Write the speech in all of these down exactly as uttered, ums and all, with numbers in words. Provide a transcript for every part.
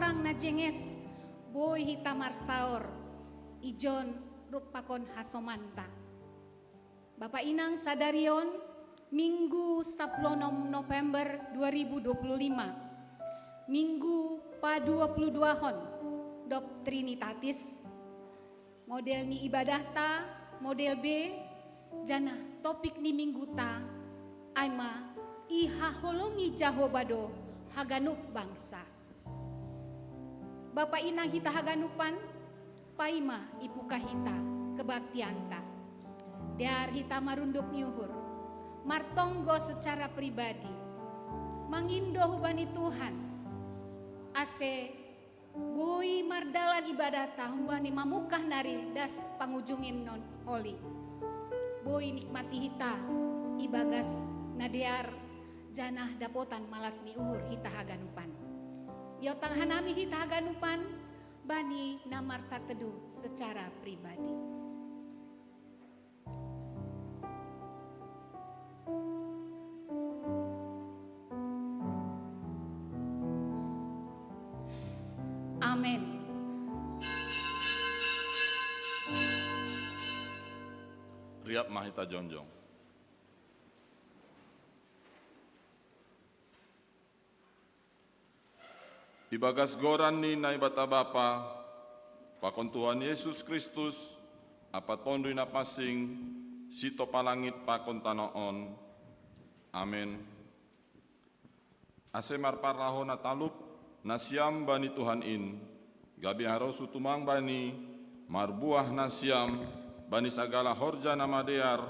Orang na jenges, boi hita marsaor, ijon rup pakon hasomanta. Bapa inang sadarion, Minggu sapuluh onom November dua ribu dua puluh lima, Minggu pa dua puluh dua hon, dob Trinitatis, model ni ibadahta, model B, janah topik ni mingguta, ai ma ihaholongi Jahowa do haganup bangsa. Bapa inang hita haganupan, paima ipuka hita kebaktianta. Dear hita marunduk ni uhur, martonggo secara pribadi, mangindo hubani Tuhan, ase boi mardalan ibadahta hubani mamungkah nari das pangujungin non holi. Boi nikmati hita ibagas na dear janah dapotan malas ni uhur hita haganupan. Iotang hanami hita haganupan bani na marsateduh secara pribadi. Amen. Riap ma hita jongjong. Ibagas goran ni Naibata Bapa, pakon Tuhan Yesus Kristus, ampa Tonduy Na Pansing, sitopa langit pakon tanoh on. Amen. Ase marparlahou na talup nasiam bani Tuhan in, gabe harosuh tumang Bani, marbuah nasiam bani sagala horja na madear,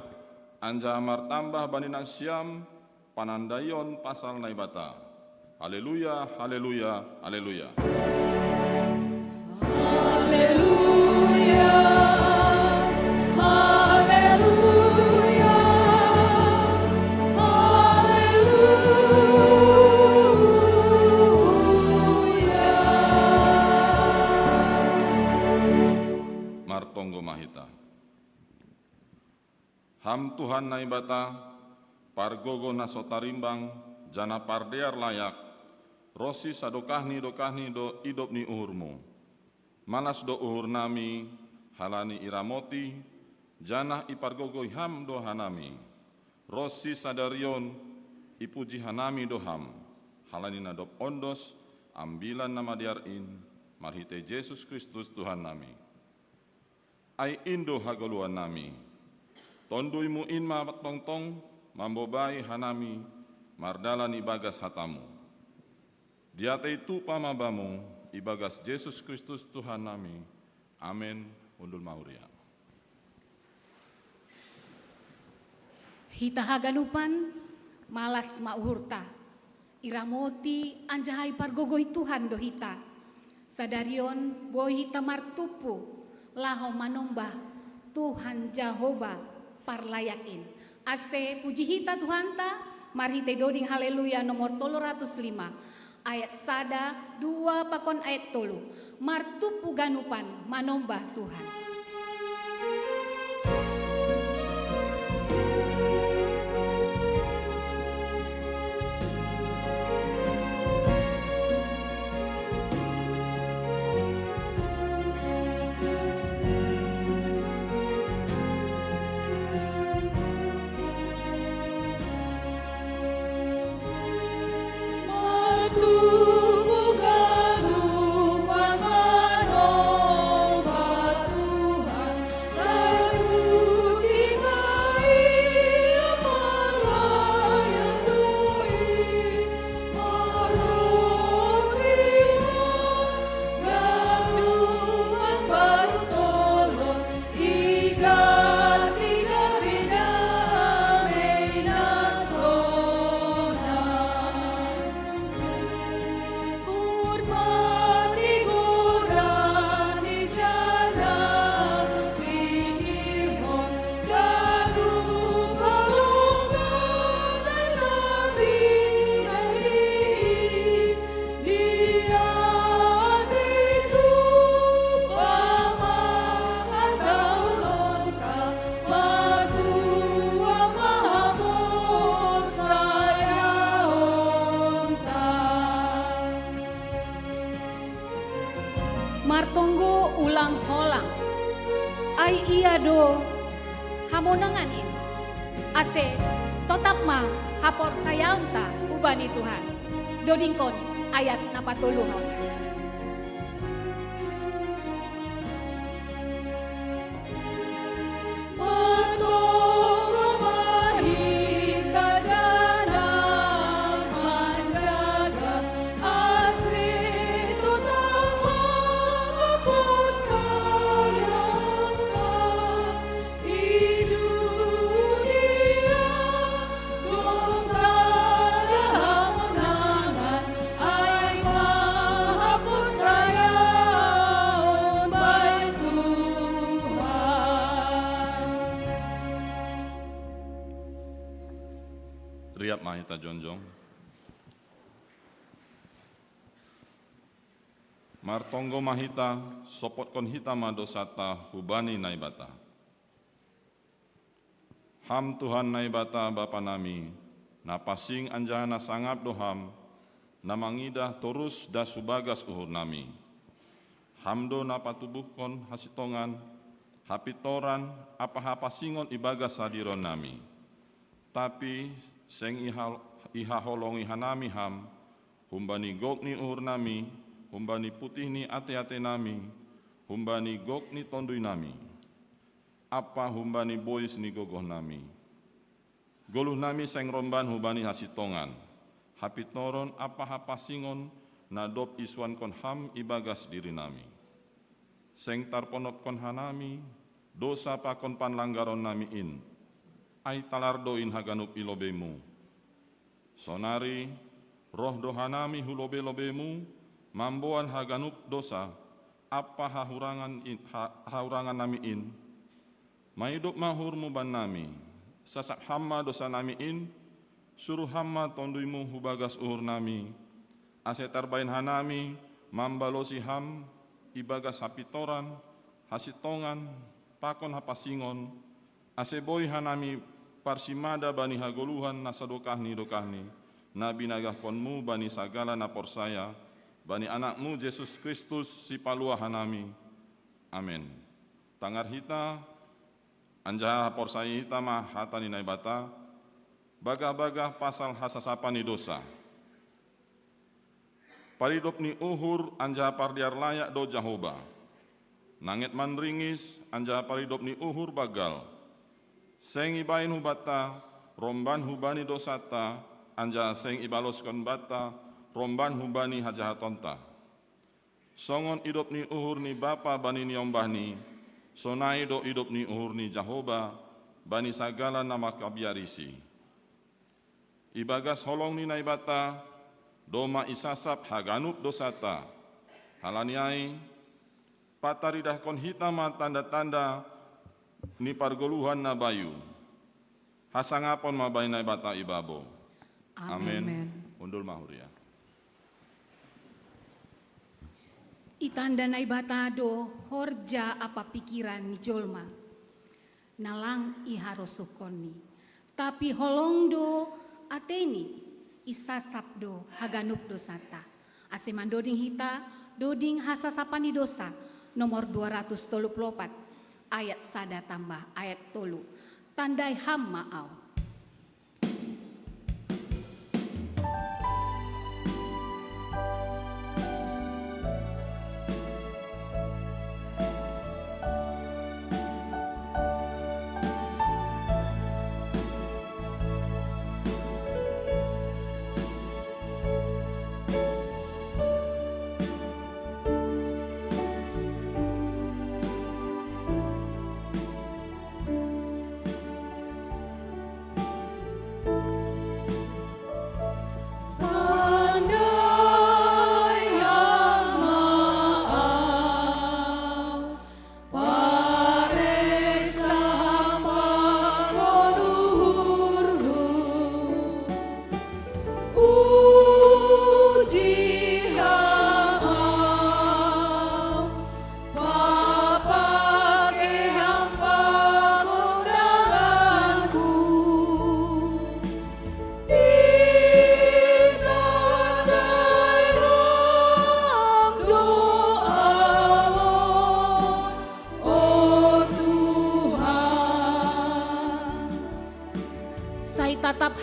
anjaha martambah bani nasiam panandaion pasal Naibata. Haleluya, haleluya, haleluya. Haleluya, haleluya, haleluya. Martonggo ma hita. Ham Tuhan Naibata, pargogoh na so tarimbang, janah pardear layak, ronsi sadokahni-dokahni do idop ni uhurMu. Malas do uhurnami, halani iramoti, janah ipargogohi Ham do hanami. Ronsi sadarion, ipuji hanami do Ham, halani na dob ondos Ambilan Namadear in, marhitei Jesus Kristus Tuhannami. Ai in do hagoluhannami. TonduyMu in ma tongtong mambobai hanami mardalan ibagas hataMu. Diatei tupa ma Bamu, ibagas Jesus Kristus Tuhannami. Amen. Hundul ma huria. Hita haganupan, malas ma uhurta. Iramoti anjaha ipargogohi Tuhan do hita. Sadarion boi hita martumpu laho manombah Tuhan Jahowa parlayak in. Ase puji hita Tuhanta marhitei doding Haleluya nomor tolu ratus lima, ayat sada, dua pakon ayat tolu. Martumpu ganupan manombah Tuhan. Martonggo ulang holang. Ai ia do hamonangan in. Ase totap ma haporsayaonta hubani Tuhan. Dodingkon ayat na patoluhon. Riap ma hita jongjong. Martonggo ma hita, sopotkon hita ma dosanta hubani Naibata. Ham Tuhan Naibata Bapa nami, na pansing anjaha na sangap do Ham, na mangidah torus das hu bagas uhur nami. Ham do na patubuhkon hasintongan, hapintoran ampa hapansingon ibagas hadiron nami. Tapi seng iha-, ihaholongi hanami Ham, humbani gok ni uhur nami, humbani putih ni ate-ate nami, humbani gok ni tonduy nami, ampa humbani bois ni gogoh nami. Goluh nami seng romban hubani hasintongan, hapintoron ampa hapansingon na dob isuankon Ham ibagas diri nami. Seng tarponopkon hanami dosa pakon panlanggaron nami in, ai talar do in haganup i lobei-Mu. Sonari roh do hanami hu lobei-lobei-Mu mamboan haganup dosa ampa hahurangan in, ha-, hahurangan nami in. Maidop ma uhur-Mu bannami. Sasap Ham ma dosa nami in, suruh Ham ma Tonduy-Mu hu bagas uhur nami, ase tarbahen hanami mambalosi Ham ibagas hapintoran, hasintongan, pakon hapansingon, ase boi hanami parsimada bani hagoluhan na sadokah ni dokahni, na binagahkon-Mu bani sagala na porsaya, bani Anak-Mu Jesus Kristus, Sipaluah hanami. Amen. Tangar hita, anjaha porsayai hita ma hata ni Naibata, bagah-bagah pasal hasasapan ni dosa. Paridop ni uhur anjaha pardear layak do Jahowa. Nanget manringis anjaha paridop ni uhur banggal. Seng ibahen hubanta romban hubani dosanta, anjaha seng ibaloskon banta romban hubani hajahatonta. Songon idop ni uhur ni Bapa bani niombahni, sonai do idop ni uhur ni Jahowa bani sagala na mangkabiarisi. Ibagas holong ni Naibata domma isasap haganup dosanta. Halani ai, pataridahkon hita ma tanda-tanda ni pargoluhan na bayu. Hasangapon ma bani Naibata ibabo. Amen. Amen. Hundul ma huria. Itanda Naibata do horja ampa pingkiran ni jolma, na lang iharosuhkonni. Tapi holong do ateini, isasap do haganup dosanta. Ase mandoding hita doding hasasapan ni dosa, nomor dua ratus tolu puluh opat, ayat sada tambah ayat tolu. Tandai Ham ma au.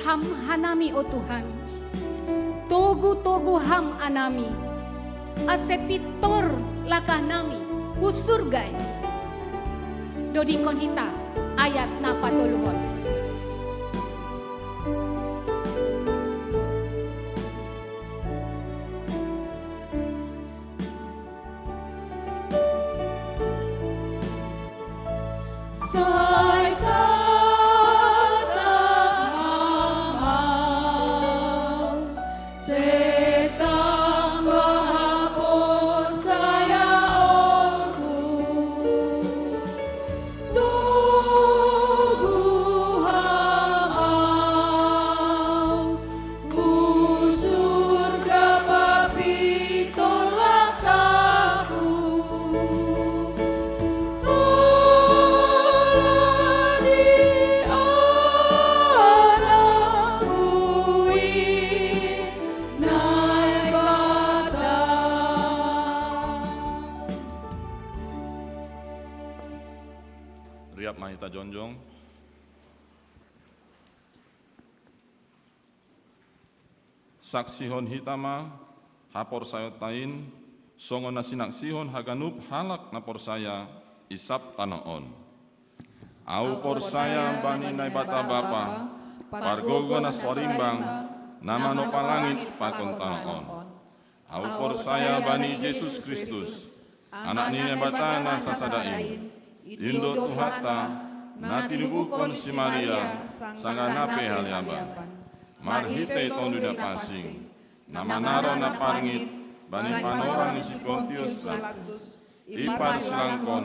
Ham hanami, o Tuhan, togu-togu Ham anami, ase pintor langkah nami hu surga i. Dodingkon hita ayat na patoluhon. Sai tatap Ham, se tambah haporsayaonku. Togu Ham, hu surga papintor langkahku. Ala di Anakmu i Naibata. Riap ma hita jongjong. Saksihon hita ma haporsayaonta in, songon na sinaksihon haganup halak na porsaya i sab tanoh on. Ahu porsaya bani Naibata Bapa, pargogoh na so rimbang, na manopa langit pakon tanoh on. Ahu porsaya bani Jesus Kristus, Anak ni Naibata na sasada in, Indo Tuhanta, na tinubuhkon si Maria, sanggah na pe haleaban, marhitei Tonduy Napansing, na manaron na parngit bani panorang ni si Pontius Pilatus, iparsilangkon,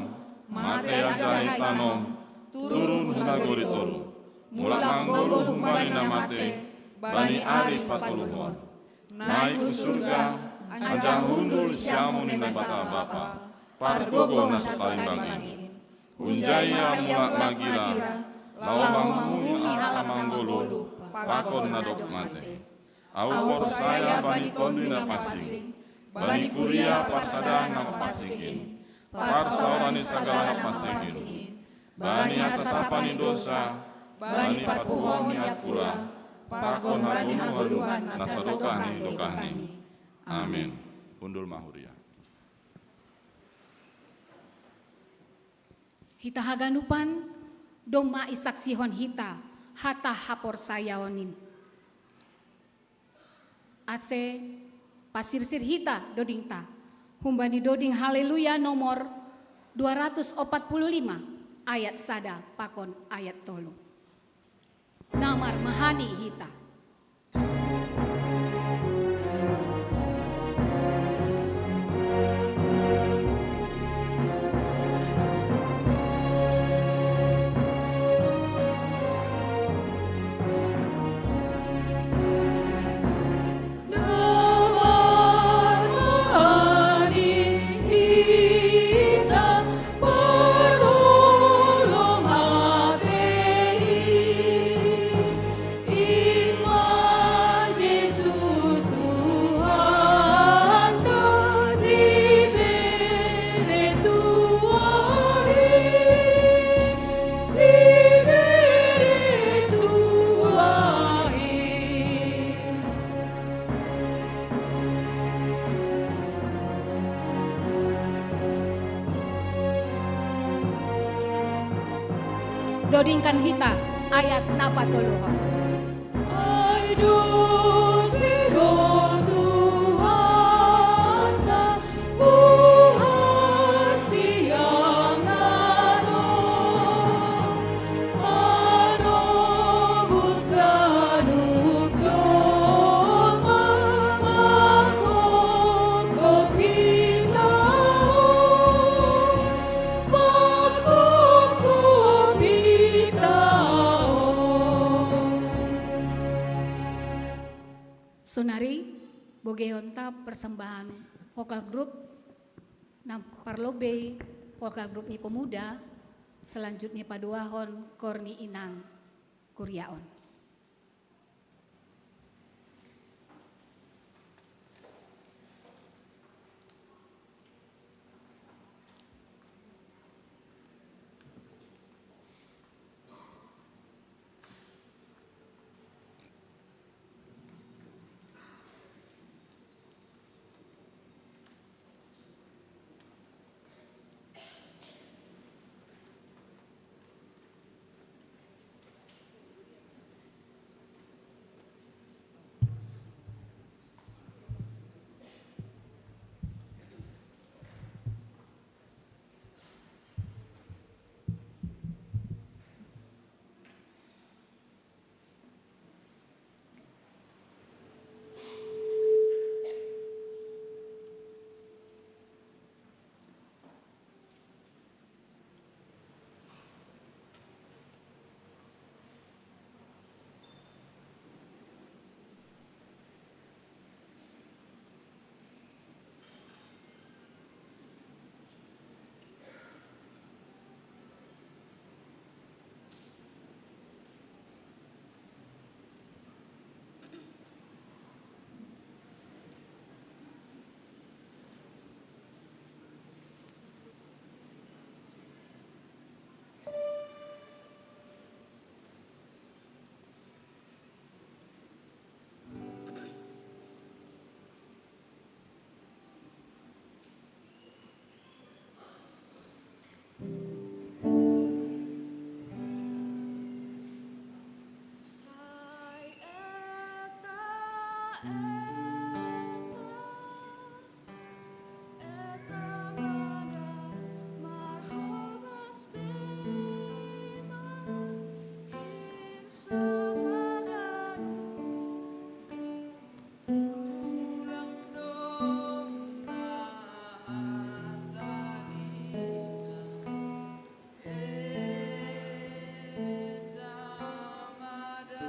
mate anjaha itanom, turun hu nagori toruh, mulak manggoluh humbani na mate bani ari patoluhon, naik hu surga, anjaha hundul siamun ni Naibata Bapa, pargogoh na so tarimbang in. Hunjai Ia mulak magira, laho manghuhumi angka na manggoluh pakon na dob mate. Ahu porsaya bani Tonduy Napansing, bani kuria parsadaan na pansing in, parsaoran ni sagala na pansing in, bani hasasapon ni dousa, bani patubuhon ni angkula, pakon hagoluhan na sadokah ni dokahni. Amin. Hundul ma huria. Hita haganupan, domma isaksihon hita hata haporsayaon in. Ase pasirsir hita dodingta humbani doding Haleluya nomor dua ratus opat puluh lima, ayat sada pakon ayat tolu. Na marmahani hita. Dodingkan hita ayat na patoluhon. Ai do sidung Tuhanta, buha siang ngadong, manobus ganup jolma, mangkopkop hita on, mangkopkop hita on. Sonari, bogeonta persembahan vokal grup, na parlobei vokal grup ni pemuda, selanjutnya paduahon kor ni inang kuria on. Eta, eta mada marhobas bima hiksa maganu. Ulang dong tahatalina. Eta mada.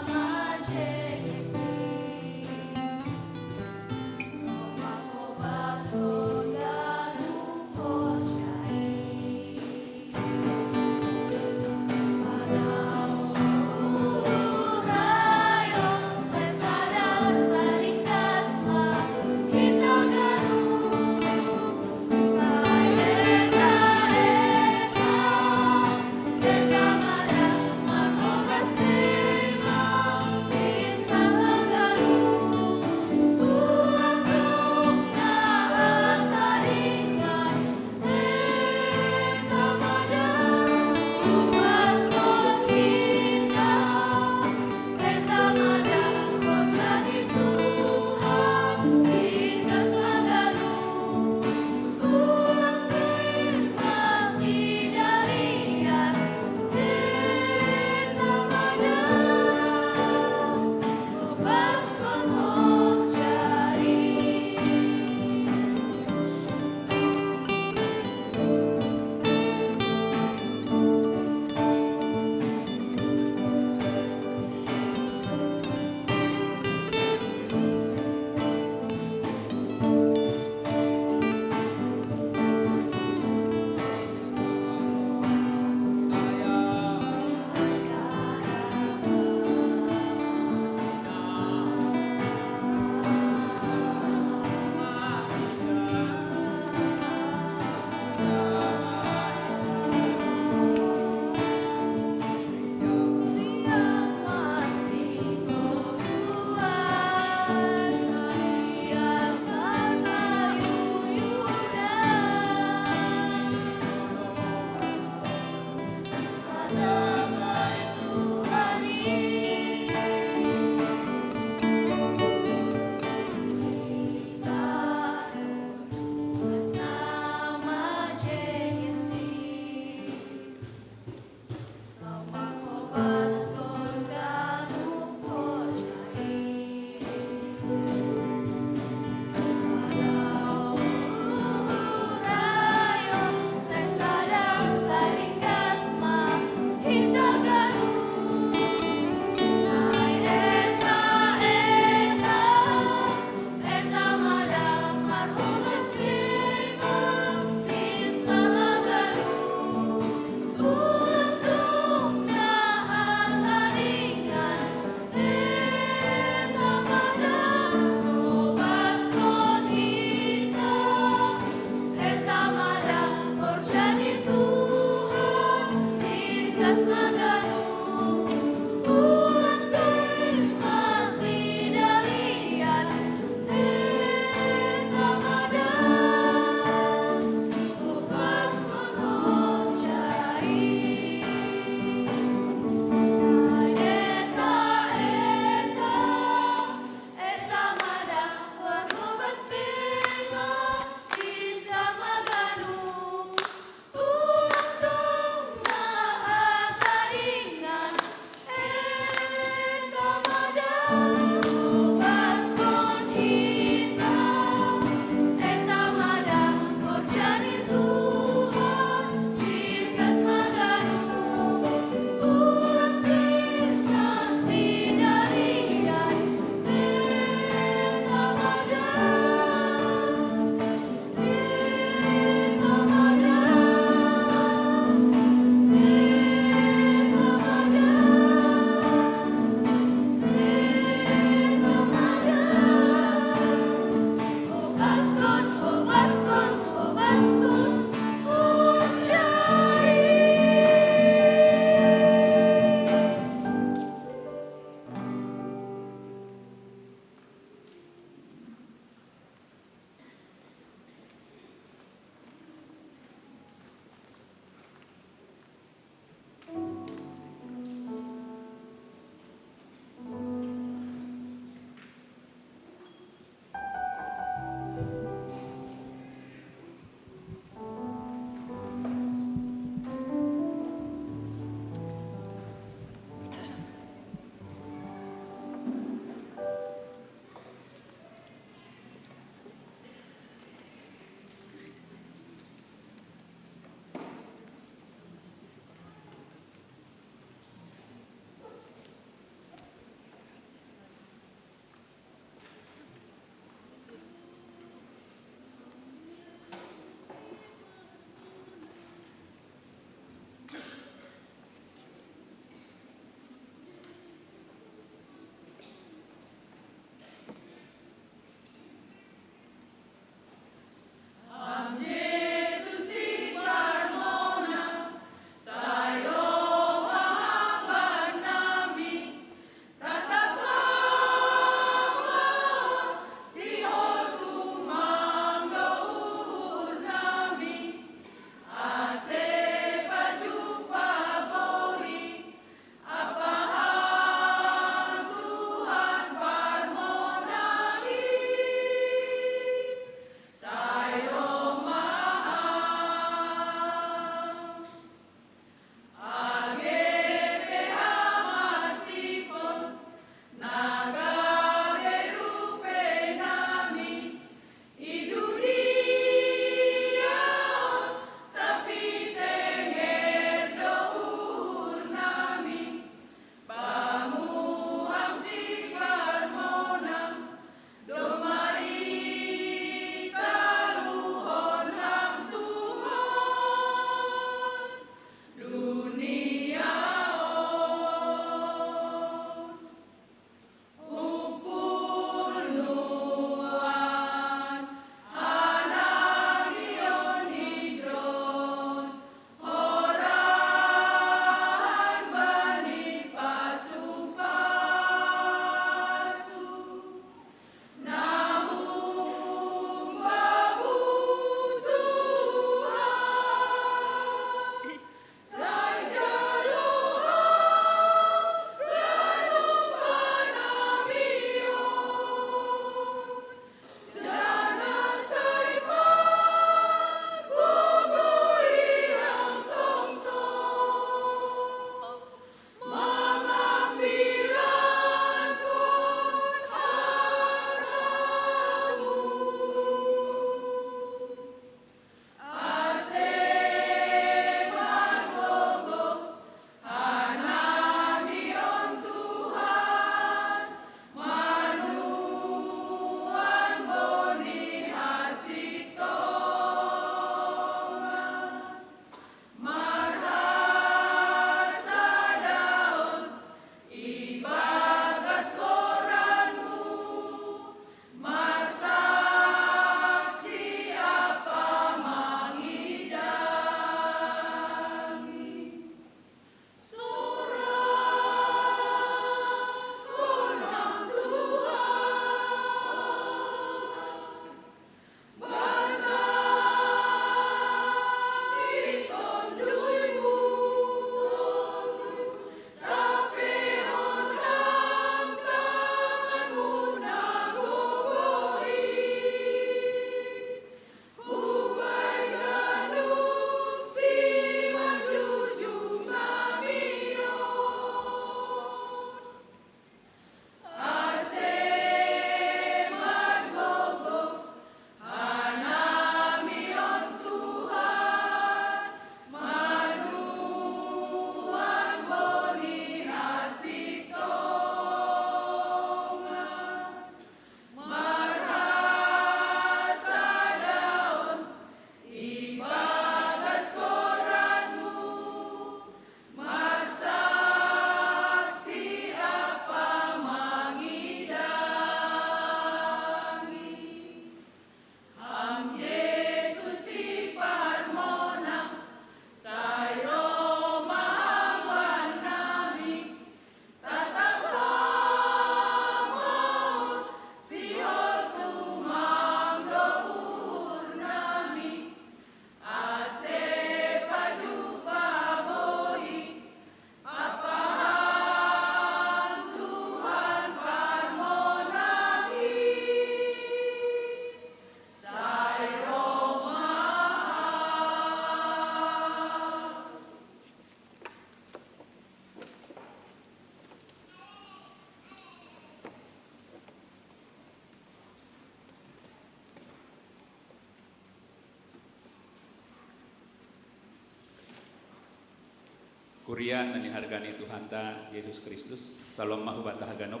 Kuria na nihargani Tuhanta Jesus Kristus, salom ma hubata haganup.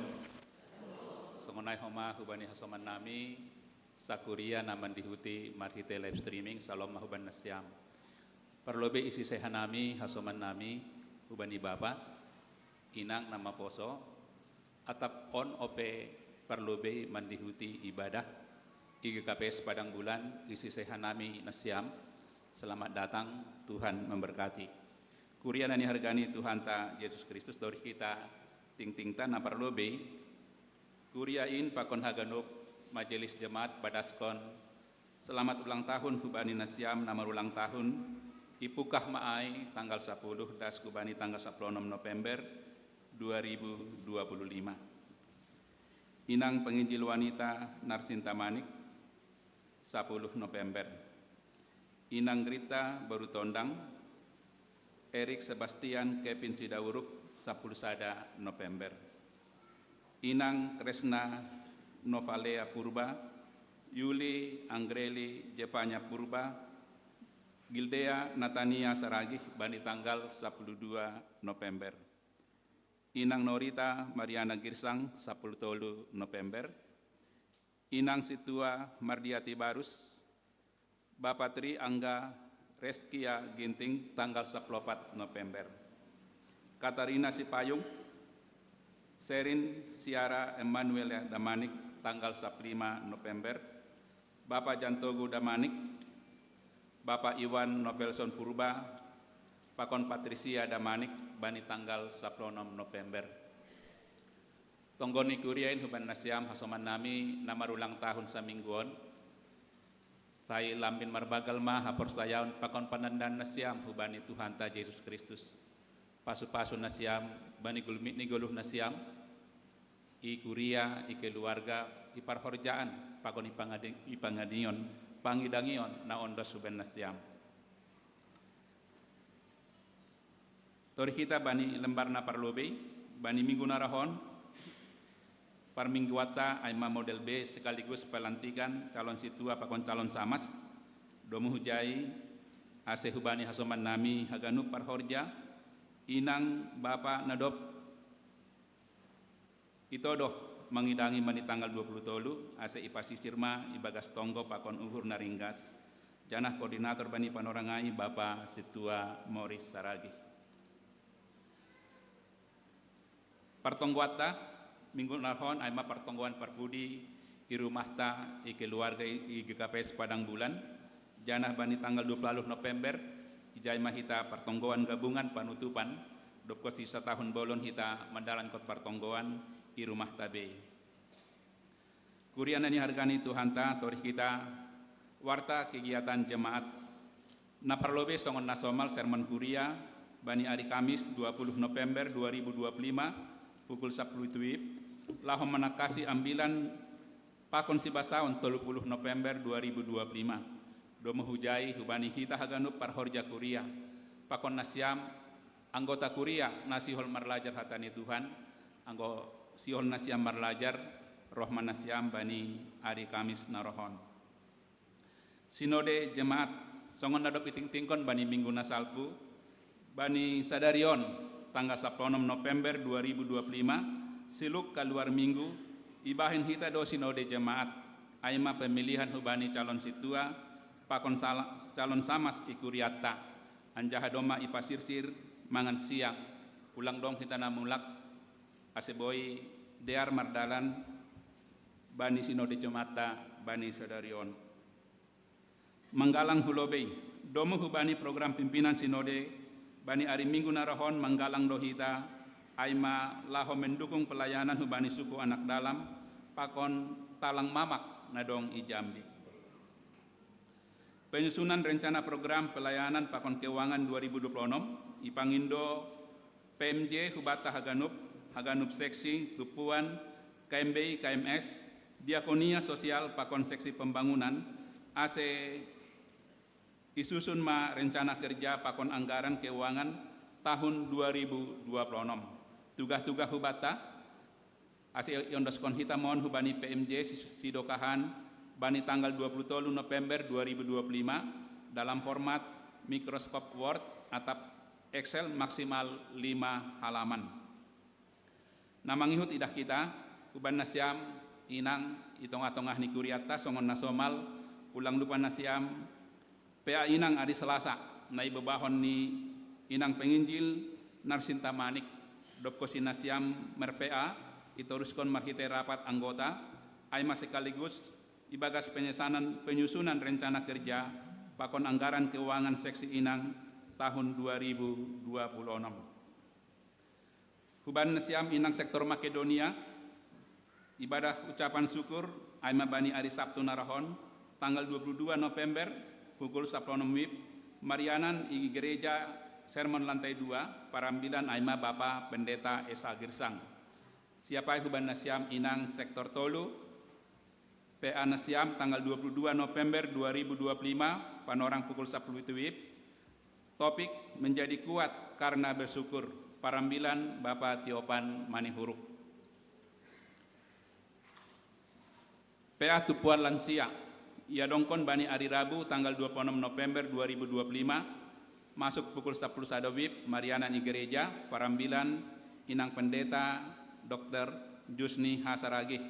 Songon ai homa hubani hasoman nami, sakuria na mandihuti marhite live streaming, salom ma hubani nasiam. Parlobei isi sehanami, hasoman nami, hubani bapa, inang na maposo, atap on ope parlobei mandihuti ibadah, I G K P S Padang Bulan, isi sehanami nasiam, selamat datang, Tuhan memberkati. Kuria na nihargani Tuhanta Jesus Kristus, torih hita tingtingta na parlobei, kuria in pakon haganup majelis jemaat padaskon selamat ulang tahun hubani nasiam na marulang tahun, ipungkah ma ai tanggal sapuluh das hubani tanggal sapuluh onom November dua ribu dua puluh lima. Inang penginjil wanita Narsinta Manik, sapuluh November. Inang Grita Baru Tondang, Erik Sebastian Kevin Sidauruk, sapuluh sada November. Inang Kresna Novalea Purba, Yuli Anggreli Jepanya Purba, Gildea Natania Saragih, bani tanggal sapuluh dua November. Inang Norita Mariana Girsang, sapuluh tolu November. Inang Situa Mardiati Barus, Bapa Tri Angga Reskia Ginting, tanggal sapuluh opat November. Katarina Sipayung, Serin Siara Emmanuel Damanik, tanggal sapuluh lima November. Bapa Jantogu Damanik, Bapa Iwan Novelson Purba, pakon Patricia Damanik, bani tanggal sapuluh onom November. Tonggo ni kuria in hubani nasiam hasoman nami na marulang tahun saminggu on, sai lambin marbagal ma haporsayaon pakon panandaan nasiam hubani Tuhanta Jesus Kristus. Pasu-pasu nasiam bani gulmit ni goluh nasiam, i kuria, i keluarga, i parhorjaan, pakon i pangadi-, i pangadingon, pangidangion na ondos hubani nasiam. Torih hita bani lembar na parlobei, bani minggu na rohon, parmingguanta ai ma model B sekaligus pelantikan calon sintua pakon calon samas, domu hujai, ase hubani hasoman nami haganup parhorja, inang bapa na dob itodoh mangidangi bani tanggal dua puluh tolu, ase ipasisir ma ibagas tonggo pakon uhur na ringgas, janah koordinator bani panorang ai Bapa Sintua Moris Saragih. Partonggoanta minggu na rohon ai ma partonggoan parpudi i rumahta i keluarga i G K P S Padang Bulan, janah bani tanggal dua puluh November ijai ma hita partonggoan gabungan panutupan, dobkon sisatahun bolon hita mandalankon partonggoan i rumahta be. Kuria na nihargani Tuhanta, torih hita warta kegiatan jemaat na parlobei songon na somal sermon kuria bani ari Kamis dua puluh November dua ribu dua puluh lima pukul sapuluh WIB, laho manangkasi ambilan pakon sibasaon tolu puluh November dua ribu dua puluh lima. Domu hujai hubani hita haganup parhorja kuria, pakon nasiam anggota kuria na sihol marlajar hata ni Tuhan, anggo sihol nasiam marlajar, roh ma nasiam bani ari Kamis na rohon. Sinode jemaat, songon na dob itingtingkon bani minggu na salpu, bani sadari on, tanggal sapuluh onom November dua ribu dua puluh lima, siluk kaluar minggu, ibahen hita do sinode jemaat, ai ma pemilihan hubani calon sintua, pakon sala-, calon samas i kurianta, anjaha domma ipasirsir mangan siang, ulang dong hita na mulak, ase boi dear mardalan bani sinode jemaatta bani sadari on. Manggalang hu lobei, domu hubani program pimpinan sinode bani ari minggu na rohon manggalang do hita, ai ma laho mendukung pelayanan hubani suku anak dalam pakon talang mamak na dong i Jambi. Penyusunan rencana program pelayanan pakon keuangan dua ribu dua puluh enam ipangindo P M J hubata haganup, haganup seksi, tumpuan, K M B I, K M S, diakonia sosial pakon seksi pembangunan, ase isusun ma rencana kerja pakon anggaran keuangan tahun dua ribu dua puluh enam. Tugah-tugah hubata, ase iondoskon hita mon hubani P M J si-, sidokahan bani tanggal dua puluh tolu November dua ribu dua puluh lima dalam format Microsoft Word atap Excel maksimal lima halaman. Na mangihut idah kita, huban nasiam inang i tongah-tongah ni kuriatta songon na somal, ulang lupa nasiam P A inang ari Selasa, na ibebahon ni inang penginjil Narsinta Manik, dob konsi nasiam mer-P A, itoruskon marhitei rapat anggota, ai ma sekaligus ibagas penyusunan, penyusunan rencana kerja pakon anggaran keuangan seksi inang tahun dua ribu dua puluh enam. Huban nasiam inang sektor Makedonia, ibadah ucapan syukur ai ma bani ari Sabtu na rohon, tanggal dua puluh dua November, pukul sapuluh enam wib, marianan i gereja sermon lantai dua, parambilan ai ma Bapa Pendeta Esa Girsang. Siapai huban nasiam inang sektor tolu, P A nasiam tanggal dua puluh dua November dua ribu dua puluh lima, panorang pukul sapuluh wib, topik menjadi kuat karena bersyukur, parambilan Bapa Tiopan Manihuruk. P A tumpuan lansia, iadongkon bani ari Rabu tanggal dua puluh enam November dua ribu dua puluh lima, masuk pukul sapuluh sada wib, marianan i gereja, parambilan inang pendeta Doktor Jusni Hasaragih,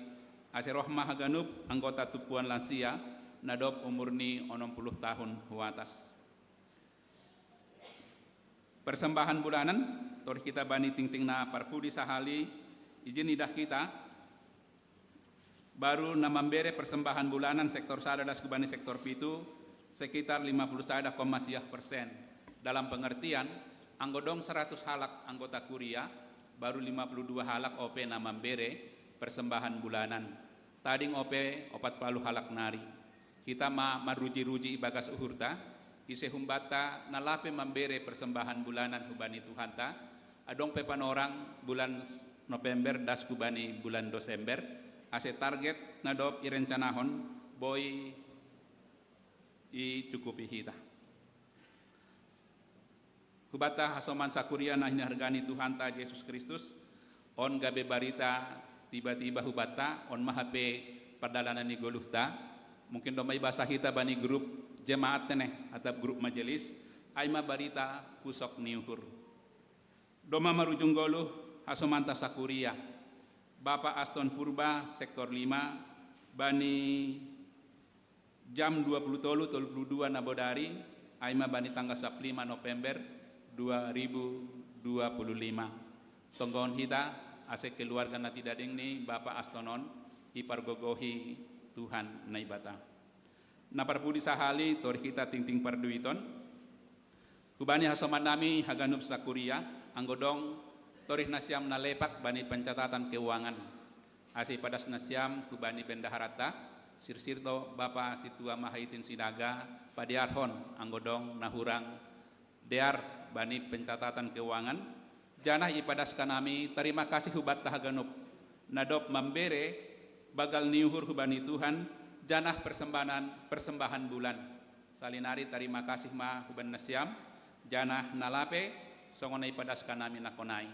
ase roh ma haganup anggota tumpuan lansia, na dob umurni onom puluh tahun hu atas. Persembahan bulanan, torih hita bani tingting na parpudi sahali, ijin idah hita, baru na mambere persembahan bulanan sektor sada das hubani sektor pitu, sekitar lima puluh sada koma siah persen. Dalam pengertian, anggo dong seratus halak anggota kuria, baru lima puluh dua halak ope na mambere persembahan bulanan. Tading ope opat puluh halak nari. Hita ma maruji-ruji ibagas uhurta, ise humbanta na lape mambere persembahan bulanan hubani Tuhanta, adong pe panorang bulan November das hubani bulan Desember, ase target na dob irencanahon boi icukupi hita. Hubanta hasoman sakuria na hinahargani Tuhanta Jesus Kristus, on gabe barita tiba-tiba hubanta, on ma hape pardalanan ni goluhta, mungkin domma ibasa hita bani grup jemaat tene, atap grup majelis, ai ma barita pusok ni uhur. Domma marujung goluh hasomanta sakuria, Bapa Aston Purba, sektor lima, bani jam dua puluh tolu tolu puluh dua na bodari, ai ma bani tanggal sapuluh lima November dua ribu dua puluh lima. Tonggohon hita, ase keluarga na tidading ni Bapa Aston on, ipargogohi Tuhan Naibata. Na parpudi sahali, torih hita tingting parduiton. Hubani hasomannami haganup sakuria, anggo dong torih nasiam na lepak bani pencatatan keuangan, ase ipadas nasiam hubani bendaharanta, sirsir do Bapa Sintua Mahaitin Sinaga, padearhon anggo dong na hurang dear bani pencatatan keuangan, janah ipadas hanami tarima kasih hubanta haganup, na dob mambere bagal ni uhur hubani Tuhan, janah persembahan, persembahan bulan. Salinari tarima kasih ma huban nasiam, janah na lape songon na ipadas hanami nangkonai.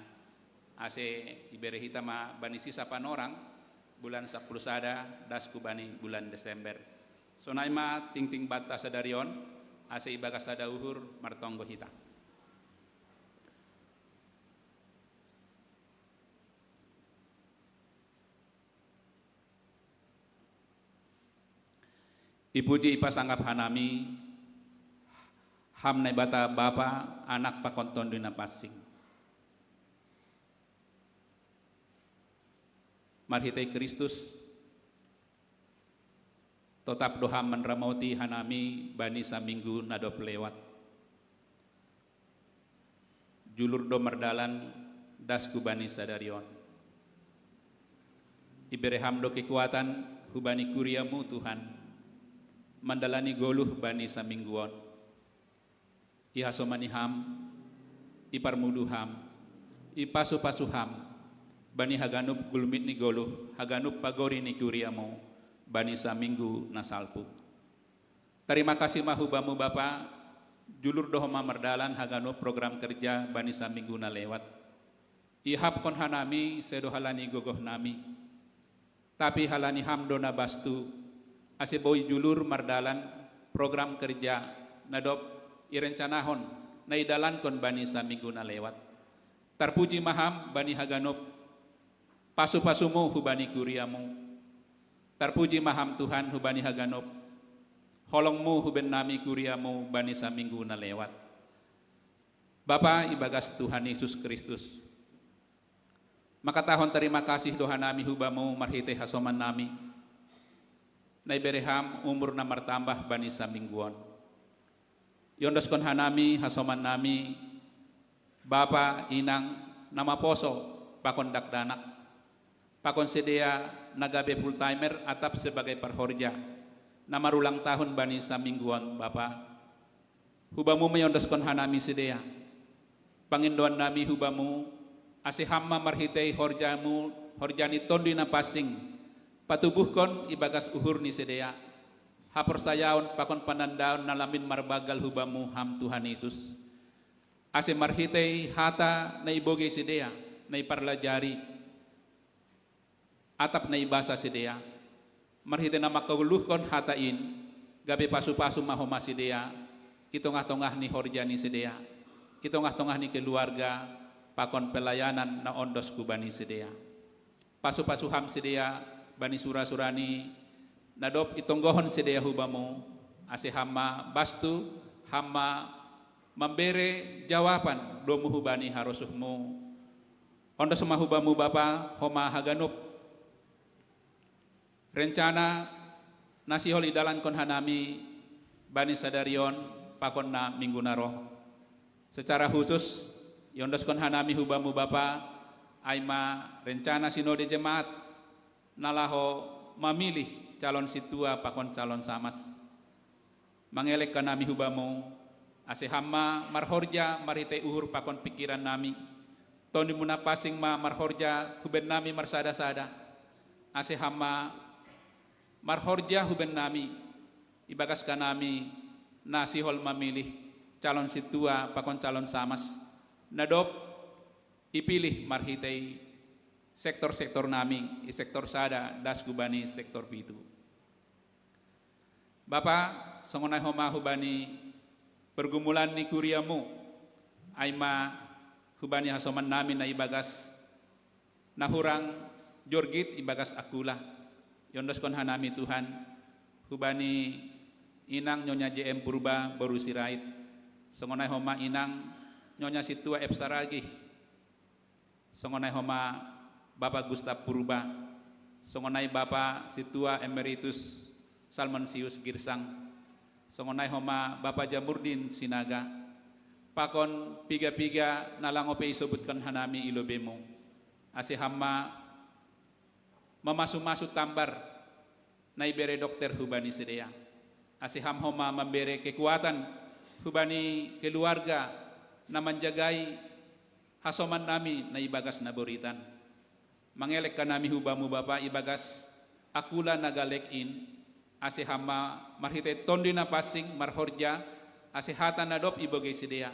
Ase ibere hita ma bani sisa panorang, bulan sapuluh sada das hubani bulan Desember. Sonai ma tingting banta sadari on, ase ibagas sada uhur martonggo hita. Ipuji ipasangap hanami, Ham Naibata Bapa, Anak pakon Tonduy Napansing. Marhitei Kristus, totap do Ham manramoti hanami bani saminggu na dob lewat. Julur do mardalan das hubani sadari on. Ibere Ham do kekuatan hubani kuria-Mu, Tuhan, mandalani goluh bani saminggu on. Ihasomani Ham, iparmudu Ham, ipasu-pasu Ham bani haganup gulmit ni goluh, haganup pagori ni kuria-Mu bani saminggu na salpu. Tarima kasih ma hu Bamu Bapa, julur do Ho ma mardalan haganup program kerja bani saminggu na lewat. Ihapkon hanami sedo halani gogohnami, tapi halani Ham do na bastu, ase boi julur mardalan program kerja na dob irencanahon na idalankon bani saminggu na lewat. Tarpuji ma Ham bani haganup pasu-pasumu hubani kuriamu. Tarpuji ma Ham Tuhan hubani haganup holongmu huben nami kuriamu bani saminggu na lewat. Bapa ibagas Tuhan Yesus Kristus, makatahon tarima kasih do hanami hubamu marhitei hasoman nami, na ibere Ham umur na martambah bani samingguon. Iondoskon hanami hasoman nami, bapa, inang, na maposo, pakon dakdanak, pakon sidea na gabe full timer atap sebagai parhorja, na marulang tahun bani samingguon bapa. Hubamu ma iondoskon hanami sidea. Pangindoan nami hubamu, ase Ham ma marhitei horjamu, horja ni Tonduy Napansing, patubuhkon ibagas uhur ni sidea haporsayaon pakon panandaon na lambin marbagal hubamu Ham Tuhan Yesus. Ase marhitei hata na ibogei sidea, na iparlajari, atap na ibasa sidea, marhitei na mangkagoluhkon hata in, gabe pasu-pasu ma homa sidea i tongah-tongah ni horja ni sidea, i tongah-tongah ni keluarga pakon pelayanan na ondos hubani sidea. Pasu-pasu Ham sidea bani sura-surani na dob itonggohon sidea hubamu, ase Ham ma bastu, Ham ma mambere jawaban domu hubani harosuhmu. Ondos ma hubamu bapa homa haganup rencana na sihol idalankon hanami bani sadarion pakon na minggu na roh. Secara khusus iondoskon hanami hubamu bapa, ai ma rencana sinode jemaat na laho mamilih calon sintua pakon calon samas. Mangelek hanami hubamu, ase Ham ma marhorja marhitei uhur pakon pingkiran nami. Tonduy Napansing ma marhorja huben nami marsada-sada, ase Ham ma marhorja huben nami, ibagas hanami na sihol mamilih calon sintua pakon calon samas, na dob ipilih marhitei sektor-sektor nami, i sektor sada das hubani sektor pitu. Bapa, songon ai homa hubani pergumulan ni kuriamu, ai ma hubani hasoman nami na ibagas na hurang jorgit ibagas Akula. Iondoskon hanami Tuhan, hubani inang Nyonya J M Purba boru Sirait. Songon ai homa inang Nyonya Sintua F Saragih. Songon ai homa Bapa Gustav Purba. Songon ai Bapa Sintua Emeritus Salmonsius Girsang. Songon ai homa Bapa Jamurdin Sinaga. Pakon piga-piga na lang ope isobutkon hanami i lobeimu. Ase Ham ma mamasu-masu tambar na ibere dokter hubani sidea. Ase Ham homa mambere kekuatan hubani keluarga na manjagai hasoman nami na ibagas naboritan. Mangelek hanami hubamu Bapa ibagas Akula na galek in, ase Ham ma marhitei Tonduy Napansing marhorja, ase hata na dob ibogei sidea,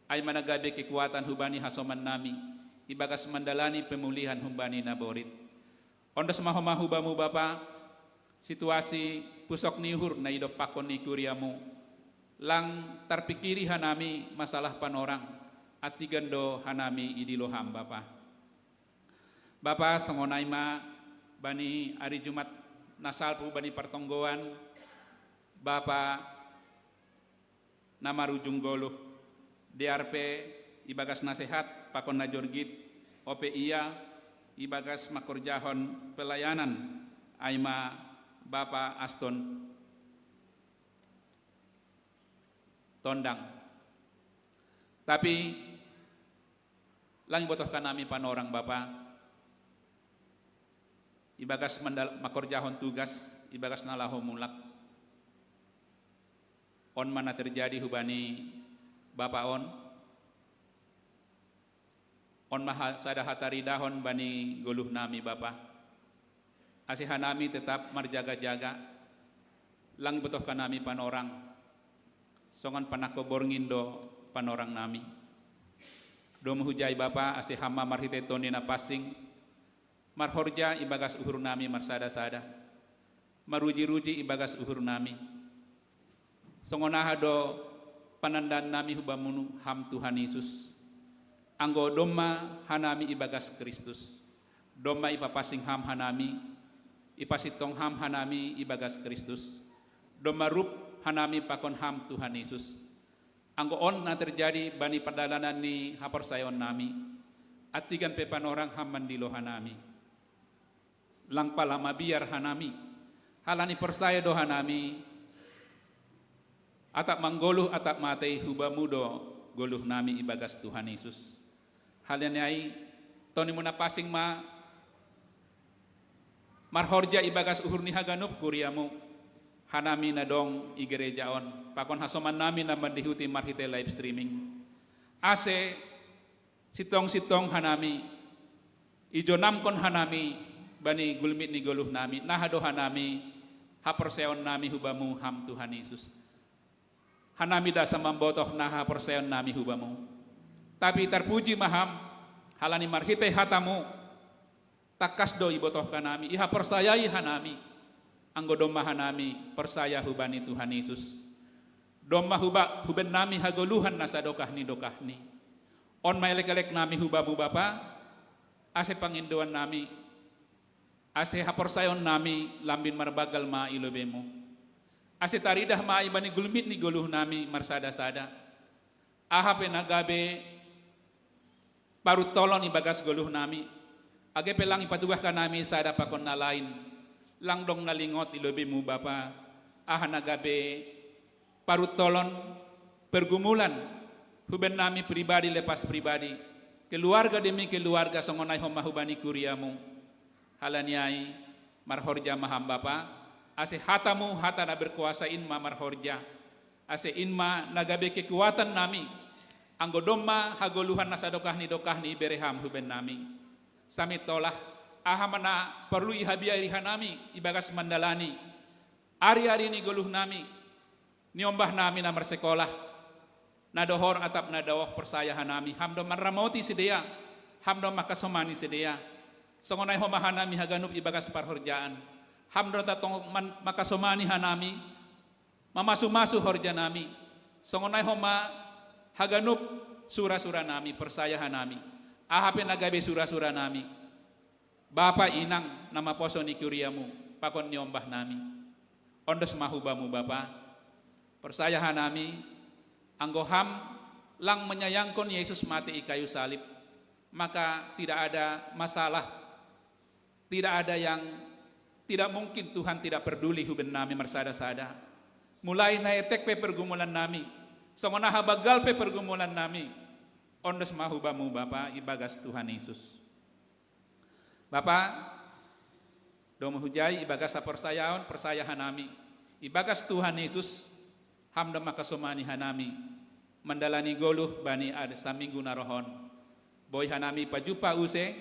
ai ma na gabe kekuatan hubani hasoman nami, ibagas mandalani pemulihan hubani naborit. Ondos ma homa hubamu Bapa, situasi pusok ni uhur na idompakkon ni kuriamu, lang tarpingkiri hanami masalah panorang, antigan do hanami idilo Ham Bapa. Bapa, songon ai ma bani ari Jumat na salpu bani partonggoan, Bapa na marujung goluh, dear pe ibagas nasehat pakon na jorgit, ope ia ibagas mangkorjahon pelayanan, ai ma Bapa Aston Tondang. Tapi lang ibotohkan nami panorang Bapa, ibagas mandal-, mangkorjahon tugas, ibagas na laho mulak. On ma na terjadi hubani Bapa on. On ma ha-, sada hataridahon bani goluh nami Bapa. Ase hanami tetap marjaga-jaga. Lang ibotohkan nami panorang. Songon panangko borngin do panorang nami. Domu hujai Bapa, ase Ham ma marhitei Tonduy Napansing marhorja ibagas uhur nami marsada-sada, maruji-ruji ibagas uhur nami. Songon aha do Panandaan nami hubamunu ham Tuhan Yesus. Anggo domma hanami ibagas Kristus. Domma ipapasing ham hanami, ipasintong ham hanami ibagas Kristus. Domma rup hanami pakon ham Tuhan Yesus. Anggo on na terjadi bani pardalanan ni haporsayaon nami, antigan pe panorang ham mandilo hanami. Lang pala mabiar hanami, halani porsaya do hanami, atap manggoluh atap matei hubamu do goluh nami ibagas Tuhan Yesus. Halani ai, tonimu na pasing ma marhorja ibagas uhur ni haganup kuriamu, hanami na dong i gereja on, pakon hasoman nami na mandihuti marhite live streaming. Ase sintong-sintong hanami, ijonamkon hanami bani gulmit ni goluh nami, naha do hanami haporsayaon nami hubamu ham Tuhan Yesus. Hanami dasa mambotoh naha haporsayaon nami hubamu. Tapi tarpuji ma ham, halani marhite hatamu, tangkas do ibotoh hanami, ihaporsayai hanami. Anggo domma hanami porsaya hubani Tuhan Yesus, domma huba huben nami hagoluhan na sadokah ni dokahni. On ma elek-elek nami hubamu Bapa, ase pangindoan nami, ase haporsayaon nami lambin marbanggal ma i lobeimu. Ase taridah ma i bani gulmit ni goluh nami marsada-sada. Aha pe na gabe paruntolon ibagas goluh nami, age pe lang ipatugah hanami sada pakon na lain, lang dong na lingot i lobeimu Bapa, aha na gabe paruntolon, pergumulan, huben nami pribadi lepas pribadi, keluarga demi keluarga songon ai homa hubani kuriamu. Halani ai, marhorja ma ham Bapa, ase hatamu hata na berkuasa in ma marhorja, ase in ma na gabe kekuatan nami, anggo domma hagoluhan na sadokah ni dokahni ibere ham huben nami. Samintolah, aha ma na porlu ihabiari hanami ibagas mandalani ari-ari ni goluh nami, niombah nami na marsekolah, na dohor atap na daoh porsaya hanami, ham do manramoti sidea, ham do mangkasomani sidea. Songon ai homa hanami haganup ibagas parhorjaan, ham do tatong man mangkasomani hanami, mamasu-masu horja nami. Songon ai homa haganup sura-sura nami, porsaya hanami. Aha pe na gabe sura-sura nami, Bapa inang na maposo ni kuriamu, pakon niombah nami. Ondos ma hubamu Bapa, porsaya hanami, anggo ham lang menyayangkon Yesus mate i kayu salib, maka tidak ada masalah, tidak ada yang tidak mungkin Tuhan tidak peduli huben nami marsada-sada. Mulai na etek pe pergumulan nami, songon aha banggal pe pergumulan nami, ondos ma hubamu Bapa ibagas Tuhan Yesus. Bapa, domu hujai ibagas haporsayaon, porsaya hanami, ibagas Tuhan Yesus, ham do mangkasomani hanami mandalani goluh bani ad saminggu na rohon. Boi hanami pajumpa use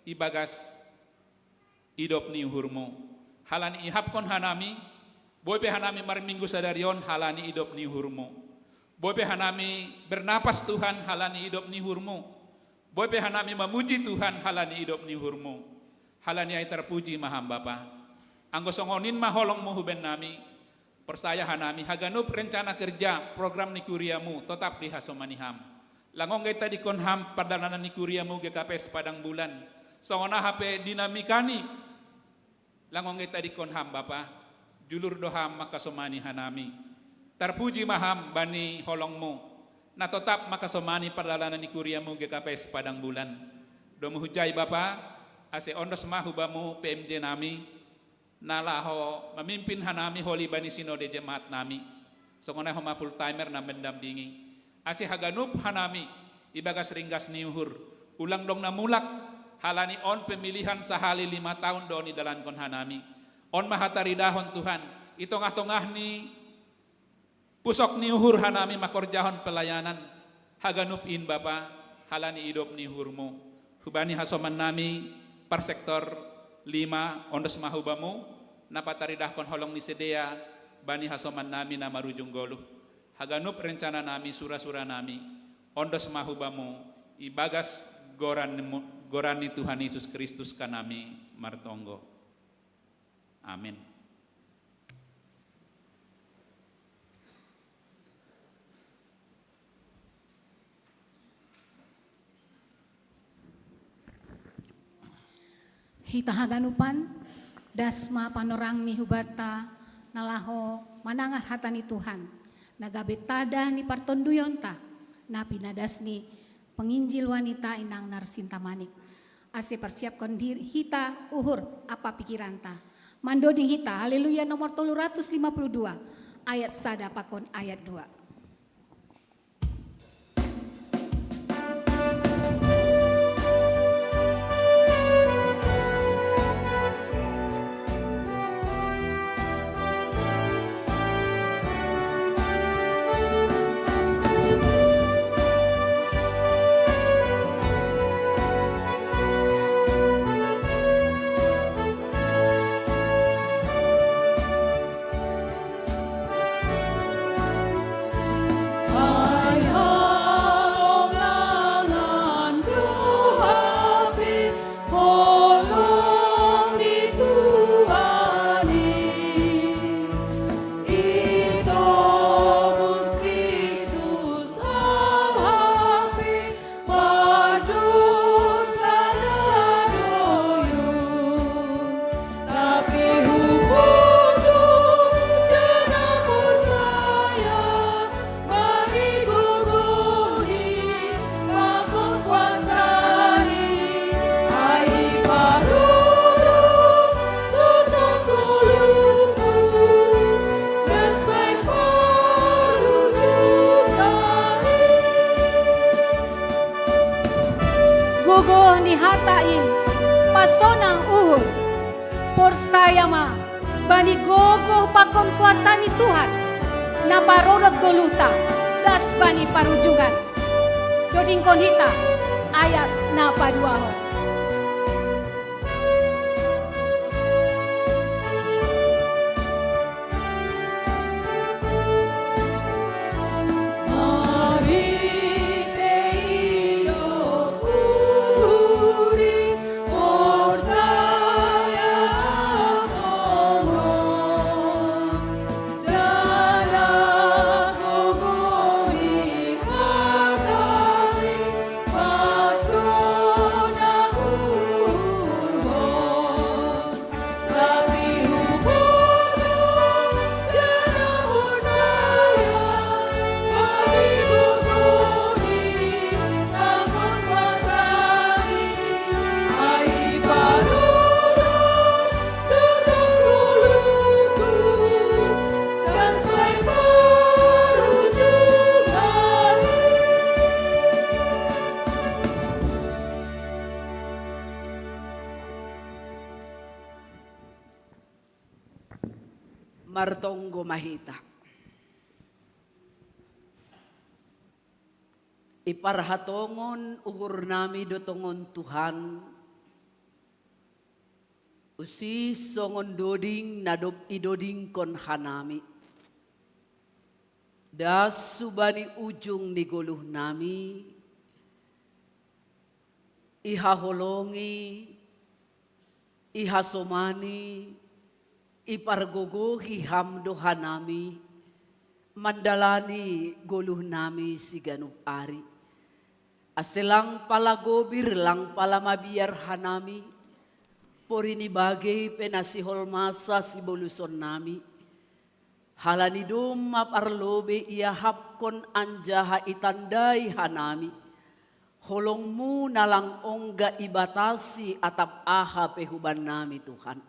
ibagas idop ni uhurmu. Halani ihapkon hanami, boi pe hanami marminggu sadari on halani idop ni uhurmu. Boi pe hanami bernapas Tuhan halani idop ni uhurmu. Boi pe hanami mamuji Tuhan halani idop ni uhurmu. Halani ai tarpuji ma ham Bapa. Anggo songon in ma holongmu huben nami, porsaya hanami haganup rencana kerja program ni kuriamu totap dihasomani ham. Lang ongga itadingkon ham pardalanan ni kuriamu G K P S Padang Bulan, songon aha pe dinamikani, lang ongga itadingkon ham Bapa. Julur do ham mangkasomani hanami. Tarpuji ma ham bani holongmu na totap mangkasomani pardalanan ni kuriamu G K P S Padang Bulan. Domu hujai Bapa, ase ondos ma hubamu P M J nami, na laho mamimpin hanami holi bani sinode jemaat nami, songon ai homa full timer na mendampingi. Ase haganup hanami ibagas ringgas ni uhur, ulang dong na mulak, halani on pemilihan sahali lima taon do nidalankon hanami. On ma hataridahon Tuhan, i tongah-tongah ni pusok ni uhur hanami mangkorjahon pelayanan, haganup in Bapa, halani idop ni uhurmu. Hubani hasoman nami parsektor lima, ondos ma hubamu, na pataridahkon holong ni sidea bani hasoman nami na marujung goluh. Haganup rencana nami, sura-sura nami, ondos ma hubamu, ibagas goran, goran ni Tuhan Yesus Kristus hanami martonggo. Amin. Hita haganupan, das ma panorang ni hubanta na laho manangar hata ni Tuhan, na gabe tanda ni partonduyonta, na pinadas ni penginjil wanita inang Narsinta Manik. Ase persiapkon diri hita uhur ampa pikiranta. Mandoding hita, Haleluya nomor tolu ratus lima puluh dua, ayat sada pakon ayat dua. Gogoh ni hata in, pasonang uhur. Porsaya ma, bani gogoh pakon kuasa ni Tuhan, na parorot goluhta, das bani parujungan. Dodingkon hita, ayat na paduahon. Martonggo ma hita. Iparhatongon uhurnami do tongon Tuhan, usih songon doding na dob idodingkon hanami. Das hubani ujung ni goluhnami, ihaholongi, ihasomani, ipargogohi Ham do hanami, mandalani goluhnami siganup ari. Ase lang pala gobir, lang pala mabiar hanami, pori ni bagei pe na siholmasa sibolusonnami, halani domma parlobei iahapkon anjaha itandai hanami, holongMu na lang ongga ibatasi atap aha pe hubannami, Tuhan.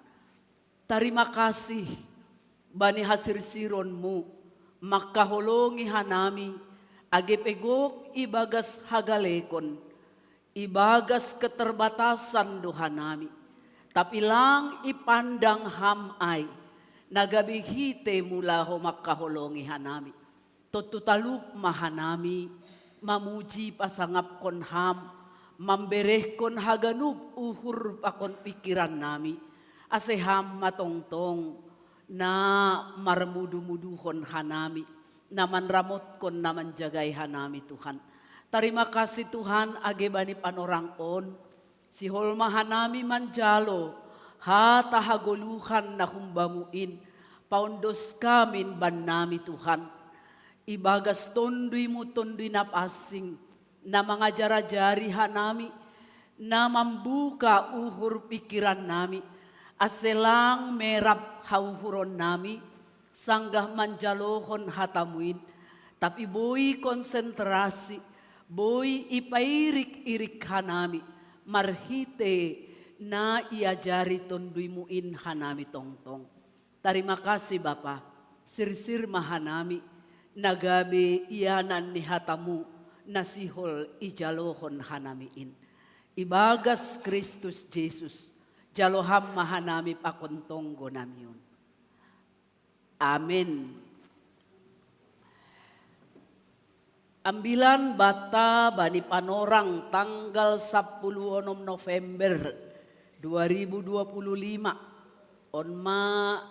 Tarima kasih bani hasirsironMu, mangkaholongi hanami, age pe gok ibagas hagalekon, ibagas keterbatasan do hanami, tapi lang ipandang Ham ai, na gabe hiteMu laho mangkaholongi hanami. Tontu talup ma hanami, mamuji pasangapkon Ham, mamberehkon haganup uhur pakon pingkirannami, ase Ham ma tongtong na marmudumuduhon hanami, na manramotkon, na manjagai hanami, Tuhan. Tarima kasih, Tuhan, age bani panorang on, sihol ma hanami manjalo hata hagoluhan na hum-Bamu in, paondos hamin bannami, Tuhan. Ibagas TonduyMu, Tonduy na pansing, na mangajar-ajari hanami, na mambuka uhur pikiran nami, ase lang merap hauhuron nami, sanggah manjalohon hatamuin, tapi boi konsentrasi, boi ipairik-irik hanami, marhite na iajari Tonduimuin hanami tongtong. Tarima kasih Bapa, sirsir ma hanami, na gabe ianan ni hatamu, na sihol ijalohon hanamiin. Ibagas Kristus Jesus, jalo ham ma hanami pakon tonggo namiun. Amen. Ambilan banta bani panorang tanggal sapuluh onom November dua ribu dua puluh lima. On ma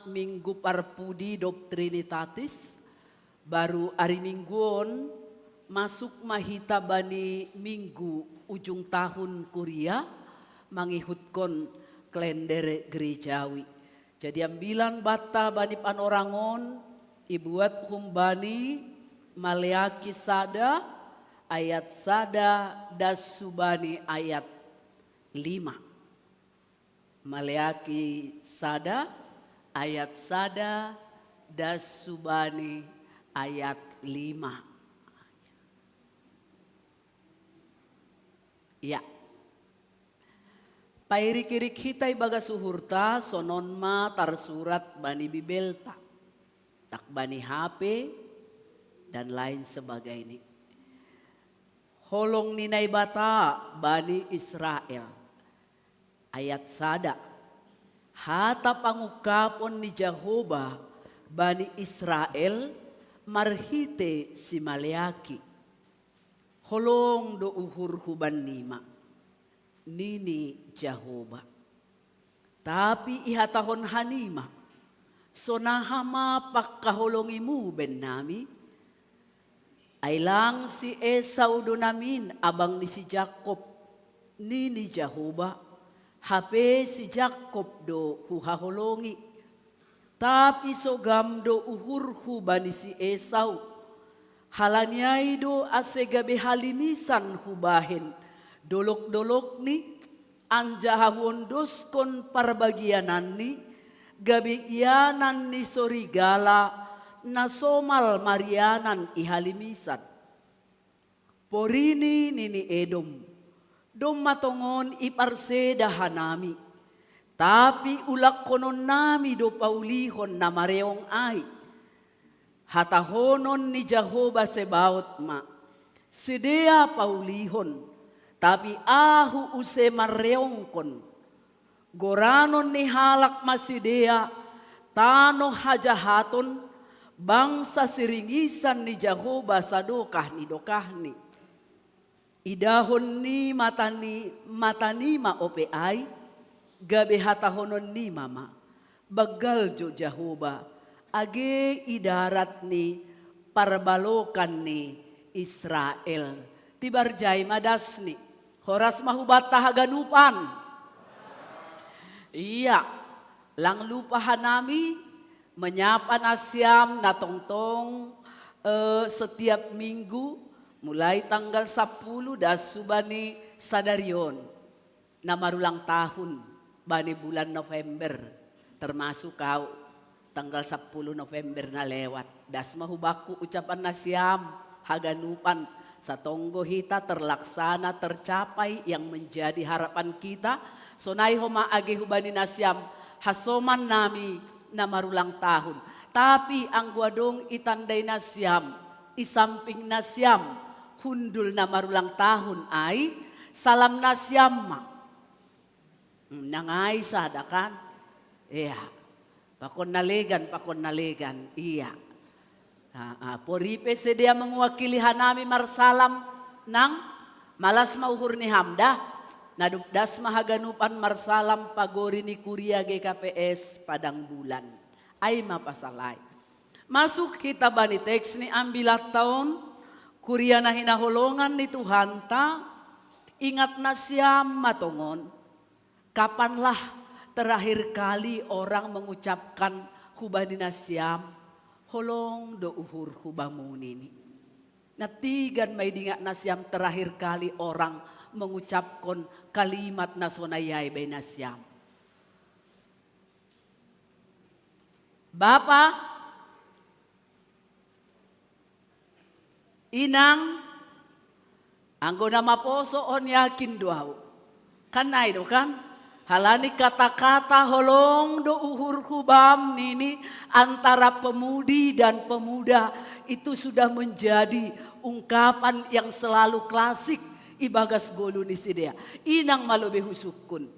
minggu parpudi dob Trinitatis, baru ari minggu on, masuk ma hita bani minggu ujung tahun kuria, mangihutkon klender gerejawi. Jadi ambilan banta bani panorang on, ibuat humbani Maleaki sada, ayat sada, das subani ayat lima. Maleaki sada, ayat sada, das subani ayat lima. Ya. Pairik-irik hita ibagas uhurta, sonon ma tarsurat bani Bibelta, tak bani H P, dan lain sebagainya. Holong ni Naibata bani Israel. Ayat sada. Hata pangungkapon ni Jahoba bani Israel marhite si Maleaki. Holong do uhurhu bannima, nini Jahoba. Tapi ihatahon hanima, sonaha ma pangkaholongimu bennami? Ai lang si Esau do namin abang ni si Jakob, nini Jahoba, hape si Jakob do huhaholongi. Tapi sogam do uhurhu bani si Esau. Halani ai do ase gabe halimisan hubahen dolok-dolokni, anjaha huondoskon parbagiananni, gabe ianan ni sorigala na somal marianan i halimisan. Porini nini Edom, domma tongon iparseda hanami, tapi ulangkononnami do paulihon na mareong ai. Hatahonon ni Jahoba Sebaot ma, sidea paulihon, tapi ahu use marreongkon. Goranon ni halak ma sidea tanoh hajahaton, bangsa siringisan ni Jahoba sadokah ni dokahni. Idahon ni matani, matanima ope ai, gabe hatahononnima ma, banggal jo Jahoba, age i darat ni parbalokan ni Israel. Tibar jai ma dasni. Horas ma hubanta haganupan. Iya, lang lupa hanami menyapa nasiam na tongtong, eh, setiap minggu, mulai tanggal sapuluh das subani sadari on, na marulang tahun bani bulan November, termasuk au, tanggal sapuluh November na lewat. Das ma hubakku ucapan nasiam haganupan, satonggo hita terlaksana, tercapai yang menjadi harapan kita. Sonai homa age hubani nasiam, hasoman nami na marulang tahun. Tapi anggo adong itandai nasiam, i samping nasiam hundul na marulang tahun ai, salam nasiam ma. Hmm, nang ai sada kan? Iya. Pakon na legan, pakon na legan. Iya. Ah, ah, poripe sidea mewakili hanami marsalam, nang malas ma uhur ni ham da. Na dob das ma haganupan marsalam pagori ni kuria G K P S Padang Bulan. Ai ma pasal ai. Masuk hita bani teks ni ambilanta on, kuria na hinaholongan ni Tuhanta, ingat nasiam ma tongon. Kapanlah terakhir kali orang mengucapkan hubani nasiam, holong do uhurhu bamu nini. Na tigan ma idingat nasiam terakhir kali orang mengucapkon kalimat na sonai ai bai nasiam. Bapa, Inang, anggo na maposo on yakin do au. Kan ai do kan? Halani kata-kata holong do uhurhu bam nini antara pemudi dan pemuda itu sudah menjadi ungkapan yang selalu klasik ibagas golu ni sidea. Inang ma lobei husungkun.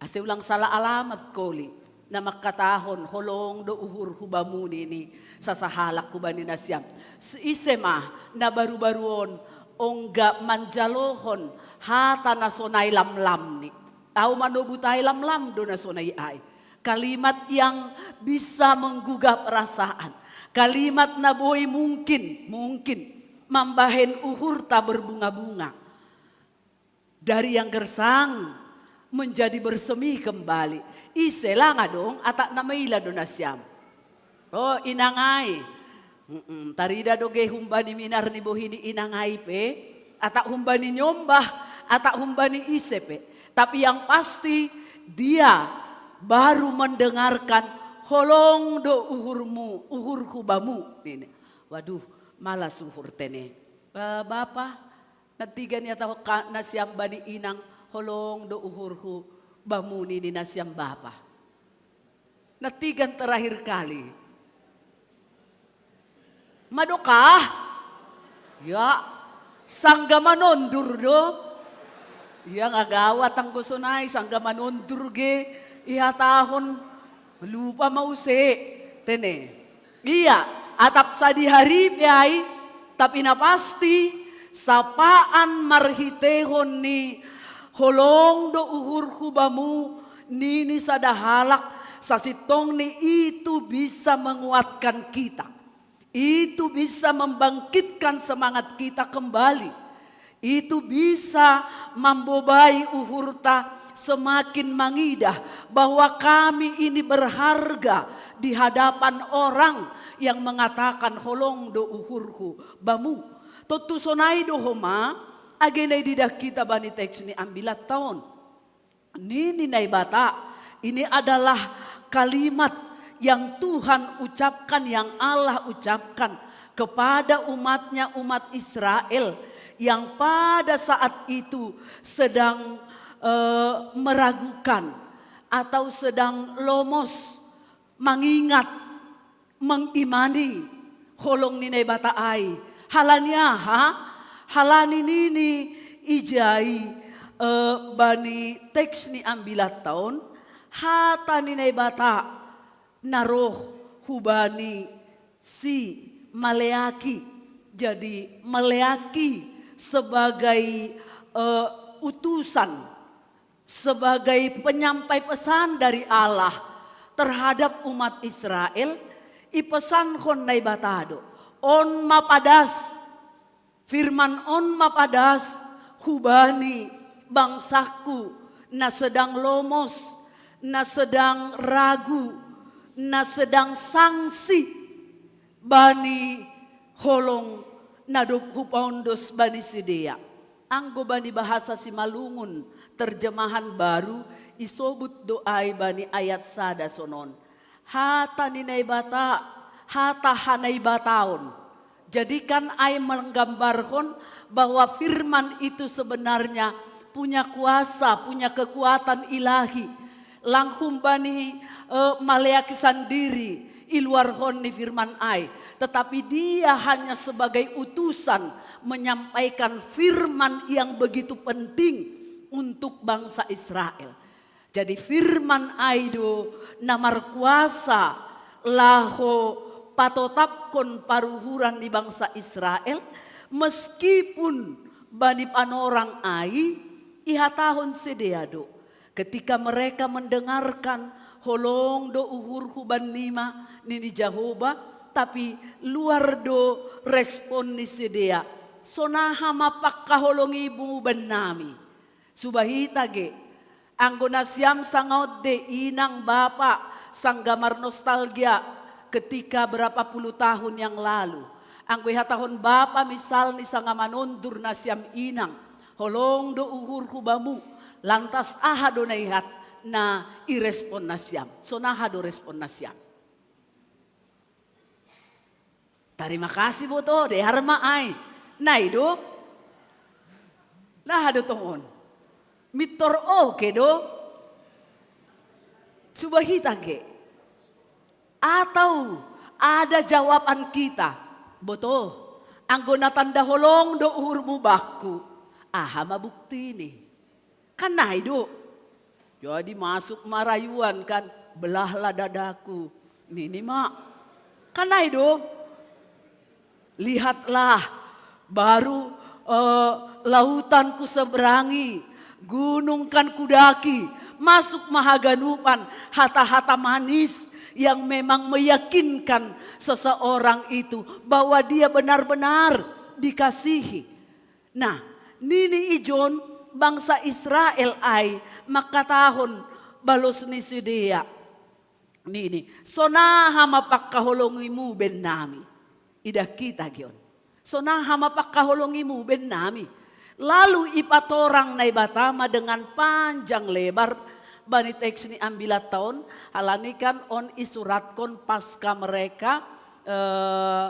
Ase ulang salah alamat koli na mangkatahon holong do uhurhu bamu nini sasahalak hubani nasiam. Ise ma na baru-baru on ongga manjalohon hata na sonai lamlam ni. Au manobut ai lamlam do na sonai ai. Kalimat yang bisa menggugah perasaan. Kalimat na boi mungkin, mungkin mambahen uhurta berbunga-bunga. Dari yang gersang menjadi bersemi kembali. Ise lang adong atak na maila do nasiam. O inang ai. Mm-mm, tarida do ge humbani minar ni bohi ni inang ai pe, atak humbani nyombah, atak humbani ise pe. Tapi yang pasti dia baru mendengarkan holong do uhurmu, uhurhu bamu. Nini. Waduh, malas uhur tene. Eh, Bapa, na tiga ni atau ka, nasiam bani inang holong do uhurhu bamu nini nasiam bapa. Na tiga terakhir kali. Madokah? Ya, sangga manondur do. Ya nga gawat anggo sonai sangga manondur ge ihatahon lupa ma use tene. Iya, atap sadihari pe ai, tapi na pasti sapaan marhitehon ni holong do uhurhu bamu nini sada halak sasintongni itu bisa menguatkan kita. Itu bisa membangkitkan semangat kita kembali. Itu bisa mambobai uhurta semakin mangidah bahwa kami ini berharga di hadapan orang yang mengatakan holong do uhurhu bamu. Tontu sonai do homa age na ididah kita bani teks ni ambilatta on. Nini Naibata, ini adalah kalimat yang Tuhan ucapkan, yang Allah ucapkan kepada umatnya, umat Israel yang pada saat itu sedang eh, meragukan atau sedang lomos mengingat, mengimani holong ni Naibata ai. Halani aha? Halani nini ijai eh, bani teks ni ambilatta on hata ni Naibata na roh hubani si Maleaki. Jadi Maleaki sebagai eh, utusan, sebagai penyampai pesan dari Allah terhadap umat Israel, ipesankon Naibata do. On ma padas, firman on ma padas hubani bangsangku na sedang lomos, na sedang ragu, na sedang sangsi bani holong na dob hupaondos bani sidea. Anggo bani bahasa Simalungun terjemahan baru isobut do ai bani ayat sada sonon. Hata ni Naibata, hata hanaibataon. Jadikan ai menggambarkan bahwa firman itu sebenarnya punya kuasa, punya kekuatan ilahi. Lang humbani eh, Maleaki sandiri iluarhon ni firman ai, tetapi dia hanya sebagai utusan menyampaikan firman yang begitu penting untuk bangsa Israel. Jadi firman ai do na markuasa laho patotapkon paruhuran ni bangsa Israel, meskipun bani panorang ai ihatahon sidea do. Ketika mereka mendengarkan holong do uhurhu bannima nini Jahowa, tapi luar do respon ni sidea. Sonaha ma pangkaholongimu bannami. Suba hita ge, anggo nasiam sangaonde inang bapa sangga marnostalgia ketika berapa puluh tahun yang lalu. Anggo ihatahon bapa misal ni sanga manondur nasiam inang, Holong do uhurhu bamu, lantas aha do na ihat na irespon nasiam? Sonaha do respon nasiam? Tarima kasih boto, dear ma ai. Nai do? Naha do tongon? Mitor oke do? Coba hita ge. Atau ada jawaban kita? Boto, anggo na tanda holong do uhurmu bakku, aha ma buktini? Kan nai do? Jadi masuk ma rayuan kan, belahlah dadaku. Nini ma. Kan nai do? Lihatlah, baru eh, lautan kuseberangi, gunung kan kudaki, masuk ma haganupan, hata-hata manis yang memang meyakinkan seseorang itu bahwa dia benar-benar dikasihi. Nah, nini ijon bangsa Israel ai mangkatahon balos ni sidea. Nini, sonaha ma pangkaholongimu bennami? Idah kita gion. Sonaha ma pangkaholongimu bennami? Lalu ipatorang Naibata ma dengan panjang lebar bani teks ni ambilan taon, halani kan on isuratkon pasca mereka eh,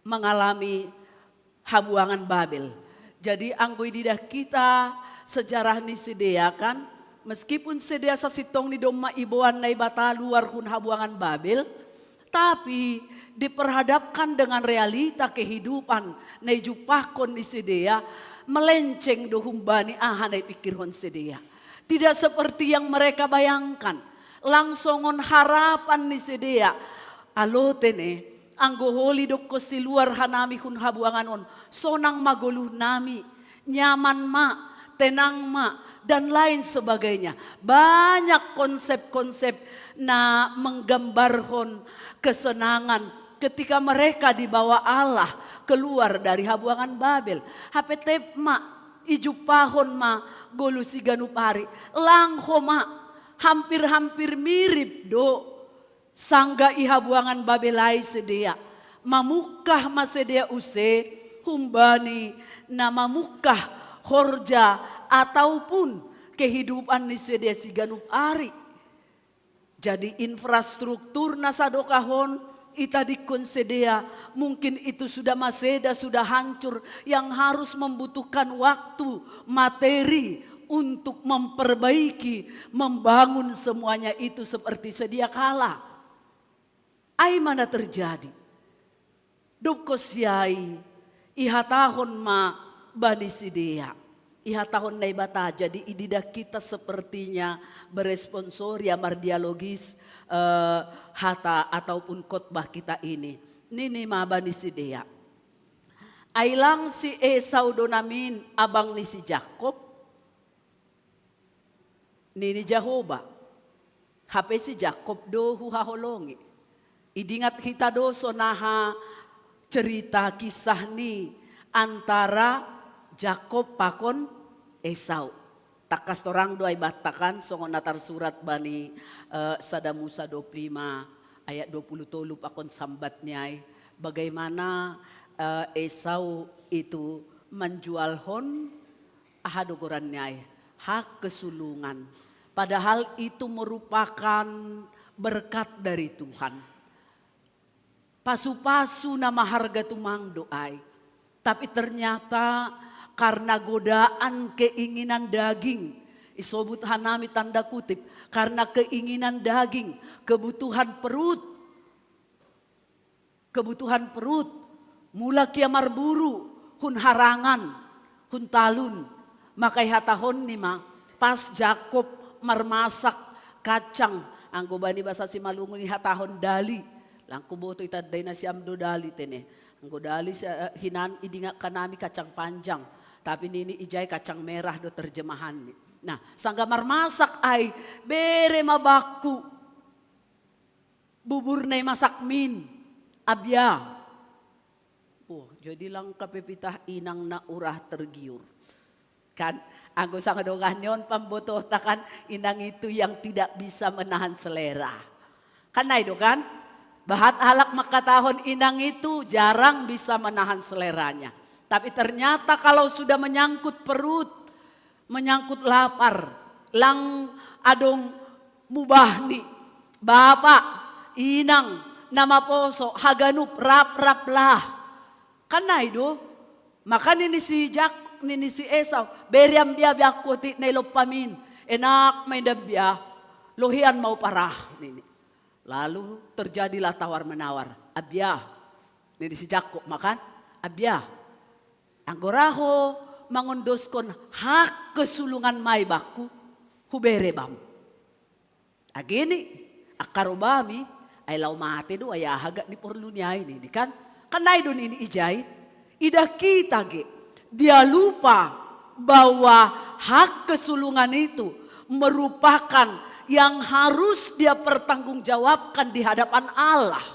mengalami habuangan Babel. Jadi anggo ididah kita sejarah ni sidea kan, meskipun sidea sasintongni domma iboan Naibata luar hun habuangan Babel, tapi diperhadapkan dengan realita kehidupan na ijumpahkon ni sidea, melenceng do humbani aha na ipikirhon sidea. Tidak seperti yang mereka bayangkan. Lang songon harapan ni sidea. Alo tene, anggo holi dokkon siluar hanami hun habuangan on, sonang ma goluhnami, nyaman ma, tenang ma, dan lain sebagainya. Banyak konsep-konsep na menggambarhon kesenangan ketika mereka dibawa Allah keluar dari habuangan Babel. Hape tep ma, ijumpahon ma goluh siganup ari, lang ho ma, hampir-hampir mirip do. Sanggah i habuangan Babel ai sidea, mamungkah ma sidea use humbani na mamungkah horja ataupun kehidupan ni sidea siganup ari. Jadi infrastruktur na sadokah on itadingkon sidea, mungkin itu sudah maseda, sudah hancur, yang harus membutuhkan waktu, materi untuk memperbaiki, membangun semuanya itu seperti sedia kala. Ai ma na terjadi. Dob kosiai, ihatahon ma bani sidea. Ihatahon Naibata, jadi ididah kita sepertinya beresponsor ya mardialogis eh, hata ataupun khotbah kita ini. Nini ma bani sidea. Ai lang si Esau do namin abang ni si Jakob? Nini Jahoba. Hape si Jakob do huhaholongi. Idingat hita do sonaha cerita kisah ni antara Jakob pakon Esau. Tangkas torang do ai banta kan songon na tarsurat bani eh, sada Musa dua puluh lima ayat dua puluh tolu pakon sambat ni ai. Bagaimana eh, Esau itu menjualhon aha do goran ni ai, hak kesulungan. Padahal itu merupakan berkat dari Tuhan. Pasu-pasu na maharga tumang do ai. Tapi ternyata karena godaan keinginan daging, isobut hanami tanda kutip, karena keinginan daging, kebutuhan perut, kebutuhan perut, mulak ia marburu hun harangan, hun talun, maka ihatahonni ma, pas Jakob marmasak kacang, anggo bani basa Simalungun ihatahon dali, lang huboto itandai nasiam do dali tene, anggo dali eh, hinan idingat hanami kacang panjang, tapi nini ijai kacang merah do terjemahanni. Nah, sanggah marmasak ai, bere ma bakku bubur na i masak min, abia. Oh, jadi langka pe pitah inang na urah tergiur. Kan, anggo sanga dongah ni on pambotohta kan inang itu yang tidak bisa menahan selera. Kan nai do kan? Bahat halak mangkatahon inang itu jarang bisa menahan seleranya. Tapi ternyata kalau sudah menyangkut perut, menyangkut lapar, lang adong mubahni, bapa, inang, na maposo, haganup, rap-rap lah. Kan nai do? Maka nini si Jak, nini si Esau, bere ambia biakku ti nai lopamin, enak main dambia, lohian mau parah nini. Lalu terjadilah tawar-menawar. Abia, nini si Jakob makan, abia. Anggo ra ho mangondoskon hak kesulungan mai bakku, hubere bam. Ageni, akkarobami, ai lao mate do, ai aha gak ni porlu ni ai nini kan? Kan nai do nini ijai. Idah kita ge, dia lupa bahwa hak kesulungan itu merupakan yang harus dia pertanggungjawabkan di hadapan Allah.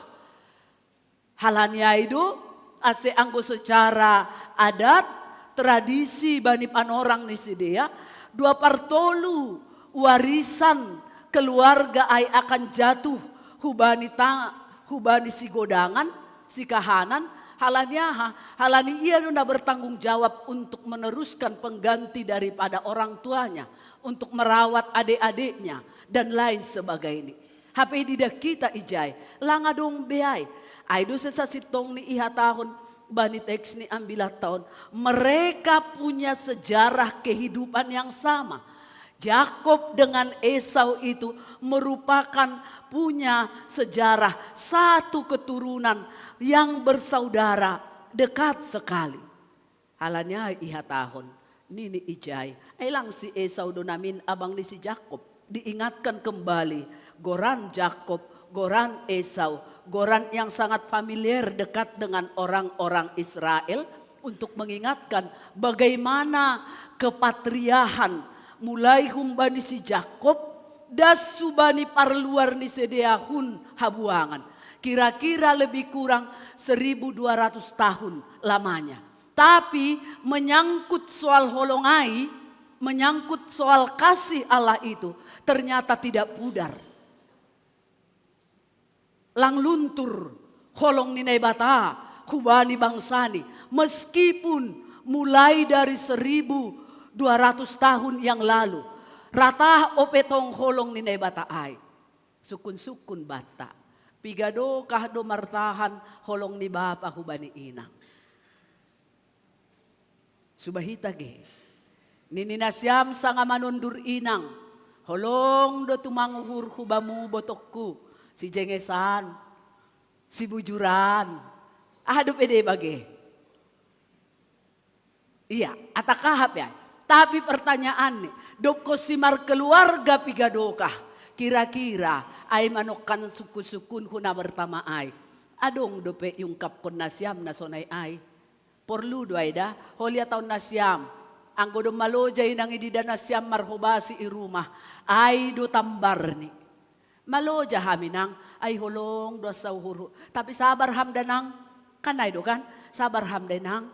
Halani ai do, ase anggo secara adat, tradisi bani panorang ni sidea, dua partolu warisan keluarga ai akan jatuh hubani ta, hubani si godangan, si kahanan, halani aha, halani ia do na bertanggung jawab untuk meneruskan pengganti daripada orang tuanya, untuk merawat adik-adiknya, dan lain sebagainya. Hape idah kita ijai, lang adong be ai. Ai do sesa sintong ni ihatahon bani teks ni ambilan taon, mereka punya sejarah kehidupan yang sama. Jakob dengan Esau itu merupakan punya sejarah satu keturunan yang bersaudara dekat sekali. Halani ai ihatahon, nini ijai, ai lang si Esau do namin abang ni si Jakob. Diingatkan kembali, goran Jakob, goran Esau, goran yang sangat familiar dekat dengan orang-orang Israel untuk mengingatkan bagaimana kepatriahan mulai humbani si Jakob das hubani parluar ni sidea hun habuangan. Kira-kira lebih kurang seribu dua ratus tahun lamanya. Tapi menyangkut soal holong ai, menyangkut soal kasih Allah itu ternyata tidak pudar. Lang luntur holong ni Naibata hubani bangsani, meskipun mulai dari seribu dua ratus tahun yang lalu, rata ope tong holong ni Naibata ai. Sukun-sukun banta, piga dokah do martahan holong ni bapa hubani inang. Suba hita ge. Nini nasiam sanga manundur inang, holong do tumang uhur hubamu botokku, si jengesan, si bujuran, aha dope deba ge. Iya, atak kahap ya. Tapi pertanyaan ni, dokko si markeluarga piga dokah, kira-kira ai manokkan sukun-sukunhu na bertama ai. Adong dope iungkapkon nasiam na sonai ai. Porlu do ai da, holia taon nasiam. Anggo dong maloja inang idida nasiam marhobasi i rumah, ai do tambarni. Maloja ham inang, ai holong do asa uhurhu. Tapi sabar ham da nang, kan ai do kan, sabar ham da inang.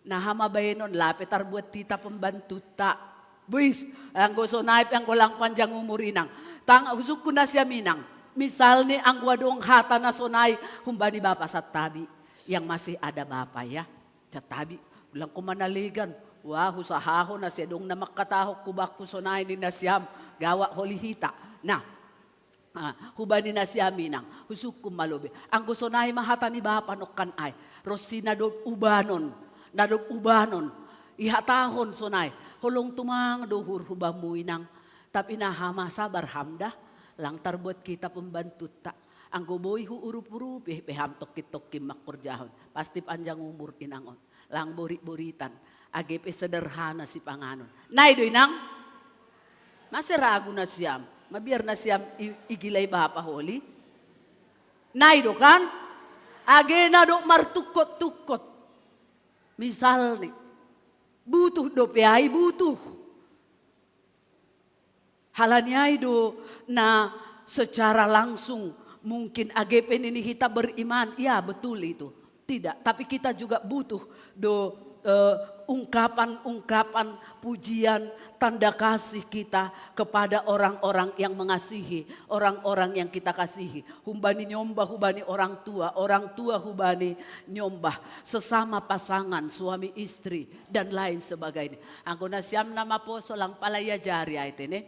Nah, hama baenon lape tarbuat hita pembantuta. Buis, anggo sonai pe anggo lang panjang umur inang. Tang husukku nasiam inang. Misalni anggo adong hata na sonai humbani bapa santabi. Yang masih ada bapa ya. Santabi, ulang ko manalegan. Wah, husahahon ase adong na mangkatahon hubakku sonai ni nasiam. Gawat holi hita. Nah, ah, hubani nasiam inang, husukku ma lobe. Anggo sonai ma hata ni bapa nongkan ai. Ronsi na dob ubanon, na dob ubanon. Ihatahon sonai, holong tumang do uhurhu bamu inang. Tapi na hama sabar ham da, lang tarbuat hita pembantuta. Anggo boi huurup-urupi pe ham tongkin-tongkin mangkorjahon. Pasti panjang umur inang on. Lang borit-boritan. Age pe sederhana sipanganon. Nai do inang? Mase ragu nasiam. Mabiar nasiam i-, igilai bapa holi. Nai do kan? Age na dob martungkot-tungkot. Misalni. Butuh dope ai butuh. Halani ai do na secara langsung mungkin age pe nini hita beriman. Ya, betul itu. Tidak, tapi kita juga butuh do, eh, ungkapan-ungkapan pujian, tanda kasih kita kepada orang-orang yang mengasihi, orang-orang yang kita kasihi. Hubani nyombah, hubani orang tua, orang tua hubani nyombah, sesama pasangan, suami istri, dan lain sebagainya. Anggo na siam na maposo lang pala iajari ai te ne.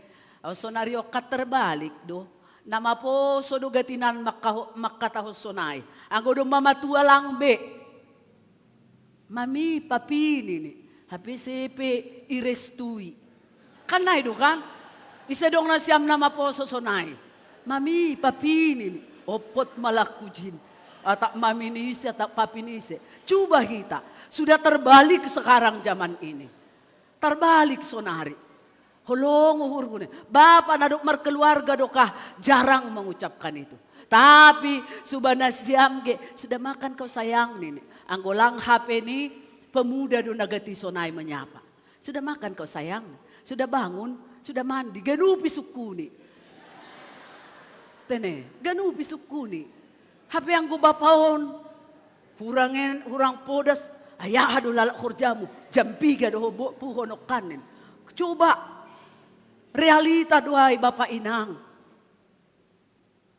Au sonari okkan terbalik do. Na maposo do gatinan mangkaho-, mangkatahon sonai. Anggo domma matua lang be. Mami, papi nini. Hape ise pe irestui. Kan nai do kan? Ise dong na siam na maposo sonai. Mami, papi nini. Opot malakujin. Atap mami ni ise, atap papi ni ise. Coba hita. Sudah terbalik sekarang zaman ini. Terbalik sonari. Holong uhurku ne. Bapa na dok markeluarga dokah jarang mengucapkan itu. Tapi suba na siam ge, "Sudah makan kau sayang?" nini. Anggo lang hape ni pemuda do na gati sonai menyapa. "Sudah makan kau sayang? Sudah bangun? Sudah mandi?" Ganup isungkuni. Te ne, ganup isungkuni. Hape anggo bapa on, hurang en, hurang podas, "Ai aha do lalap horjamu? Jam piga do ho bo-, puho nongkan?" nin. Coba, realita do ai bapa inang.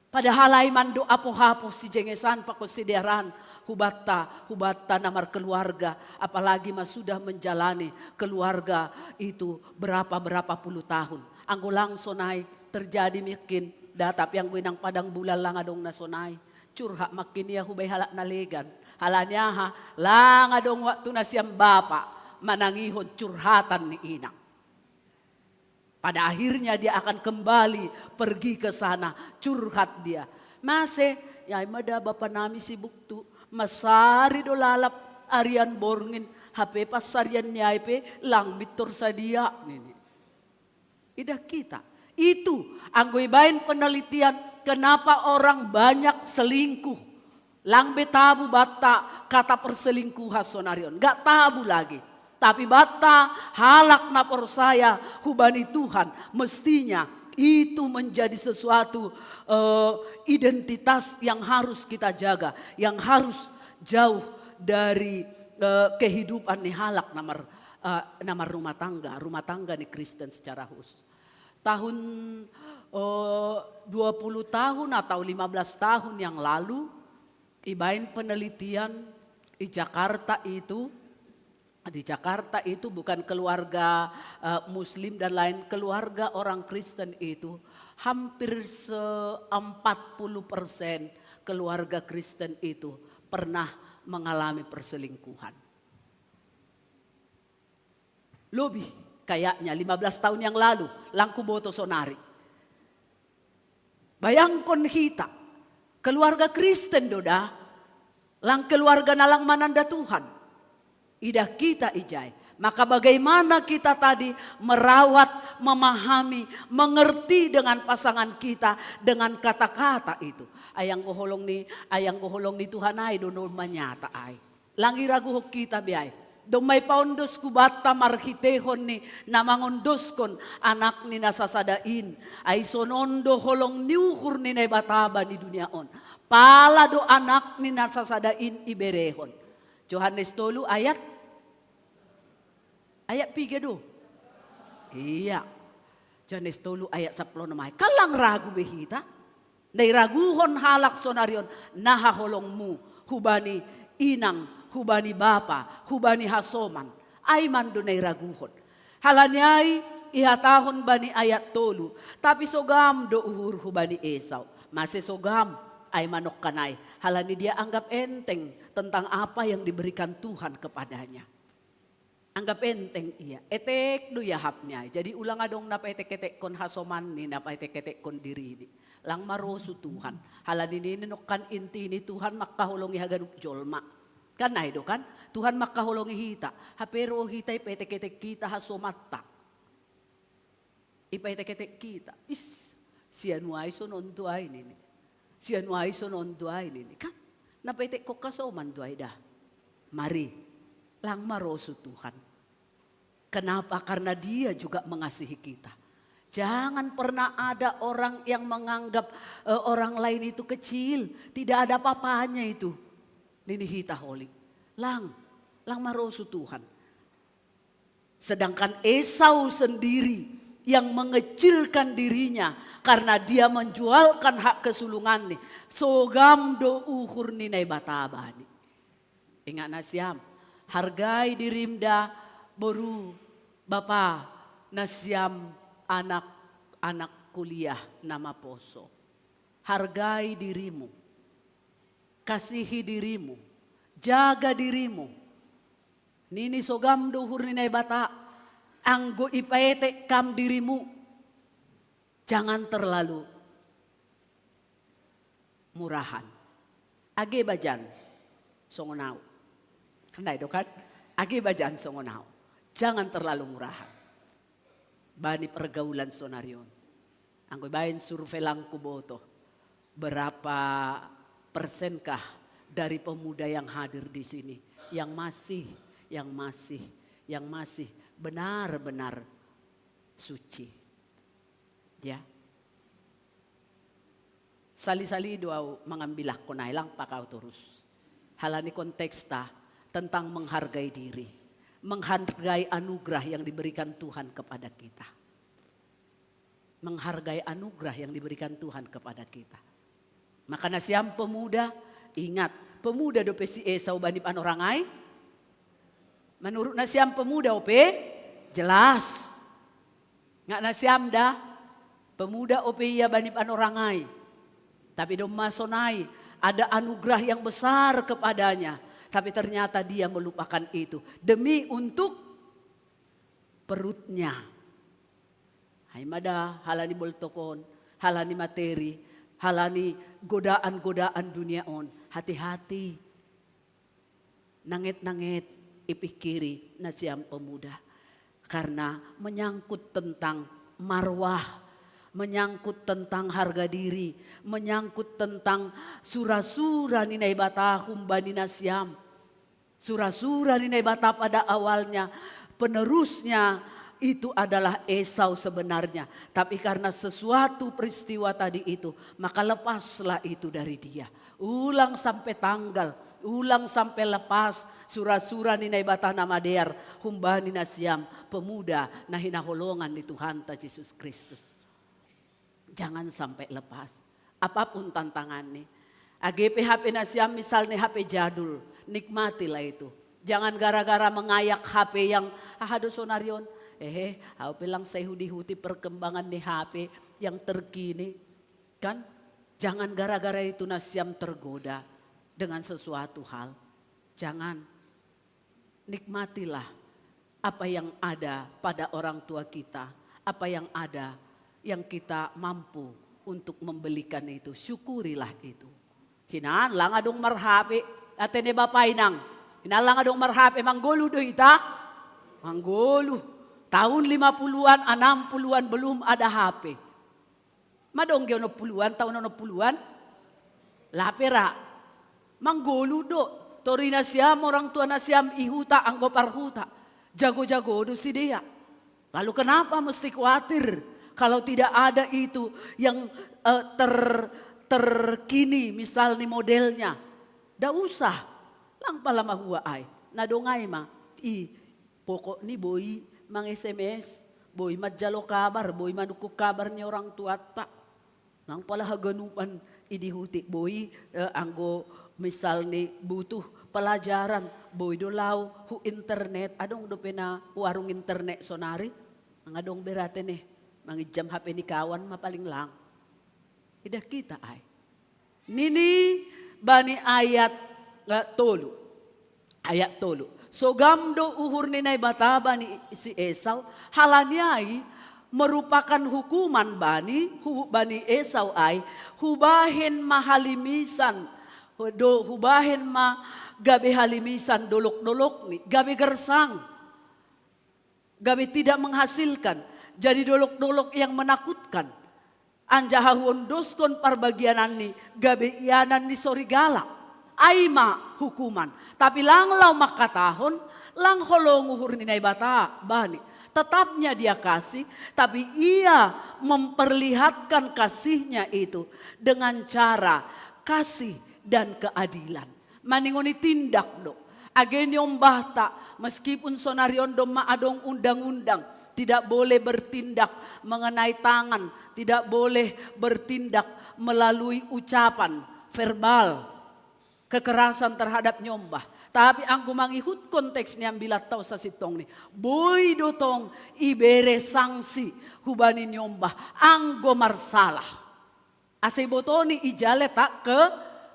Padahal ai mandok apoh-apoh sijengesan pakon sidearan hubanta, hubanta na markeluarga, apalagi ma sudah menjalani keluarga itu berapa-berapa puluh tahun. Anggo lang sonai terjadi mungkin da, tapi anggo inang padang bulan lang adong na sonai. Curhat mungkin ia hubai halak na legan. Halani aha, lang adong waktu na siam bapa manangihon curhatan ni inang. Pada akhirnya dia akan kembali pergi ke sana, curhat dia. "Mase, ai ma da bapa nami sibuk tu, mansari do lalap arian borngin, hape pansarian ni ai pe lang mintor sadia," nini. Idah kita. Itu, anggo ibaen penelitian, kenapa orang banyak selingkuh. Lang be tabu banta kata perselingkuhan sonari on. Gak tabu lagi. Tapi banta halak na porsaya hubani Tuhan, mestinya itu menjadi sesuatu, eh, identitas yang harus kita jaga, yang harus jauh dari, eh, kehidupan ni halak na mar-, eh, na marrumah tangga, rumah tangga ni Kristen secara khusus. Tahun, eh, dua puluh tahun atau lima belas tahun yang lalu, ibaen penelitian di Jakarta itu, di Jakarta itu bukan keluarga, eh, muslim dan lain, keluarga orang Kristen itu hampir se-, empat puluh persen keluarga Kristen itu pernah mengalami perselingkuhan. Lobi kayaknya lima belas tahun yang lalu, lang kuboto sonari. Bayangkon hita, keluarga Kristen do da, lang keluarga na lang mananda Tuhan. Idah kita ijai. Maka bagaimana kita tadi merawat, memahami, mengerti dengan pasangan kita dengan kata-kata itu. Ai anggo holong ni, ai anggo holong ni Tuhan ai do na manyata ai. Lang iraguhon hita be ai. Domma ipaondos hubanta marhitehon ni na mangondoskon Anak ni na sasada in. Ai sonon do holong ni uhur ni Naibata bani dunia on. Pala do Anak ni na sasada in iberehon. Johannes tolu ayat, ayat piga do? Iya. Johannes tolu ayat sampulu onom ai. Kan lang ragu be hita. Na iraguhon halak sonari on, na haholongmu hubani inang, hubani bapa, hubani hasoman. Ai ma do na iraguhon. Halani ai ihatahon bani ayat tolu, "Tapi sogam do uhurhu bani Esau." Mase sogam, ai ma nongkan ai. Halani dia anggap enteng tentang apa yang diberikan Tuhan kepadanya. Anggap enteng ia, etek do iahapni ai. Jadi ulang adong na paetek-etekkon hasomanni, na paetek-etekkon dirini. Lang marosu Tuhan. Halani nini nongkan inti ni Tuhan mangkaholongi haganup jolma. Kan nai do kan? Tuhan mangkaholongi hita. Hape ro hita ipaetek-etek hita hasomanta. Ipaetek-etek hita. Is, si anu ai sonon do ai nini. Si anu ai sonon do ai nini. Kan? Na paetekkon hasoman do ai da. Mari. Lang marosu Tuhan. Kenapa? Karena Dia juga mengasihi kita. Jangan pernah ada orang yang menganggap, eh, orang lain itu kecil. Tidak ada apa-apanya itu. Nini hita holi. Lang, lang marosu Tuhan. Sedangkan Esau sendiri yang mengecilkan dirinya karena dia menjualkan hak kesulungannya. Sogam do uhur ni Naibata bani. Ingat nasiam, hargai dirimda boru, bapa, nasiam anak-anak kuliah nama poso. Hargai dirimu, kasihi dirimu, jaga dirimu. Nini sogam do uhur ni Naibata, anggo ipaetek kam dirimu, jangan terlalu murahan. Age bajan songon au. Ndai do kan? Age bajan songon au. Jangan terlalu murahan. Bani pergaulan sonarion. Anggo ibaen survei lang huboto. Berapa persenkah dari pemuda yang hadir di sini yang masih, yang masih, yang masih benar-benar suci. Ya. Sali-sali do au mangambilakkon ai lang pakau torus. Halani konteksta tentang menghargai diri. Menghargai anugerah yang diberikan Tuhan kepada kita. Menghargai anugerah yang diberikan Tuhan kepada kita. Maka nasiam pemuda, ingat, pemuda dope si Esau bani panorang ai. Menurut nasiam pemuda ope, jelas. Nggak nasiam da, pemuda ope ia bani panorang ai. Tapi domma sonai, ada anugerah yang besar kepadanya. Tapi ternyata dia melupakan itu. Demi untuk perutnya. Ai ma da halani boltokon, halani materi, halani godaan-godaan dunia on. Hati-hati. Nanget-nanget ipikiri nasiam pemuda. Karena menyangkut tentang marwah, menyangkut tentang harga diri, menyangkut tentang sura-sura ni Naibata humbani nasiam. Sura-sura ni Naibata pada awalnya, penerusnya itu adalah Esau sebenarnya. Tapi karena sesuatu peristiwa tadi itu, maka lepaslah itu dari dia. Ulang sampai tanggal, ulang sampai lepas sura-sura ni Naibata na madear humbani nasiam pemuda na hinaholongan ni Tuhanta Jesus Kristus. Jangan sampai lepas. Apapun tantangannya. Age pe H P nasiam misalnya H P jadul, nikmatilah itu. Jangan gara-gara mengayak H P yang aha do sonarion. Ehe, au pe lang sai hudihuti perkembangan ni H P yang terkini. Kan? Jangan gara-gara itu nasiam tergoda dengan sesuatu hal. Jangan. Nikmatilah apa yang ada pada orang tua kita, apa yang ada yang kita mampu untuk membelikan itu. Syukurilah itu. Hinan lang adong marhape, atene bapa inang. Hinan lang adong marhape, manggoluh do hita? Manggoluh. Tahun lima puluhan, enam puluhan belum ada H P. Madong ge onom puluhan, tahun onom puluhan? Lapera. Manggoluh do. Tori nasiam, orang tua nasiam, ihuta anggo parhuta. Jago-jago do sidea. Lalu kenapa mesti khawatir kalau tidak ada itu yang uh, ter, terkini misalnya modelnya? Nda usah. Lang pala mahua ai. Na dongai ma. I pokok ni boi mang-S M S, boi manjalo kabar, boi manungkun kabar ni orang tuanta. Nang pala haganupan idihuti boi eh, anggo misal ni butuh pelajaran, boi do lau hu internet, adong dope na warung internet sonari, nang adong berate ne, manginjam H P ni kawan ma paling lang. Idah kita ai. Nini bani ayat eh, tolu. Ayat tolu. Sogam do uhur ni Naibata bani si Esau, halani ai merupakan hukuman bani, hu, bani Esau ai, hubahen ma halimisan, do hubahen ma gabe halimisan dolok-dolok ni, gabe gersang. Gabe tidak menghasilkan, jadi dolok-dolok yang menakutkan. Anjaha huondoskon parbagiananni gabe ianan ni sorigala. Ai ma hukuman. Tapi lang lau mangkatahon, lang holong uhur ni Naibata bani. Tetapnya dia kasih, tapi ia memperlihatkan kasihnya itu dengan cara kasih dan keadilan. Maningoni tindak do. Age niombahta, meskipun sonari on domma adong undang-undang, tidak boleh bertindak mengenai tangan, tidak boleh bertindak melalui ucapan, verbal, kekerasan terhadap niombah. Tapi anggo mangihut konteks ni ambilan tau sasintongni, boi do tong ibere sanksi hubani niombah anggo marsalah. Asa ibotoni ija letak ke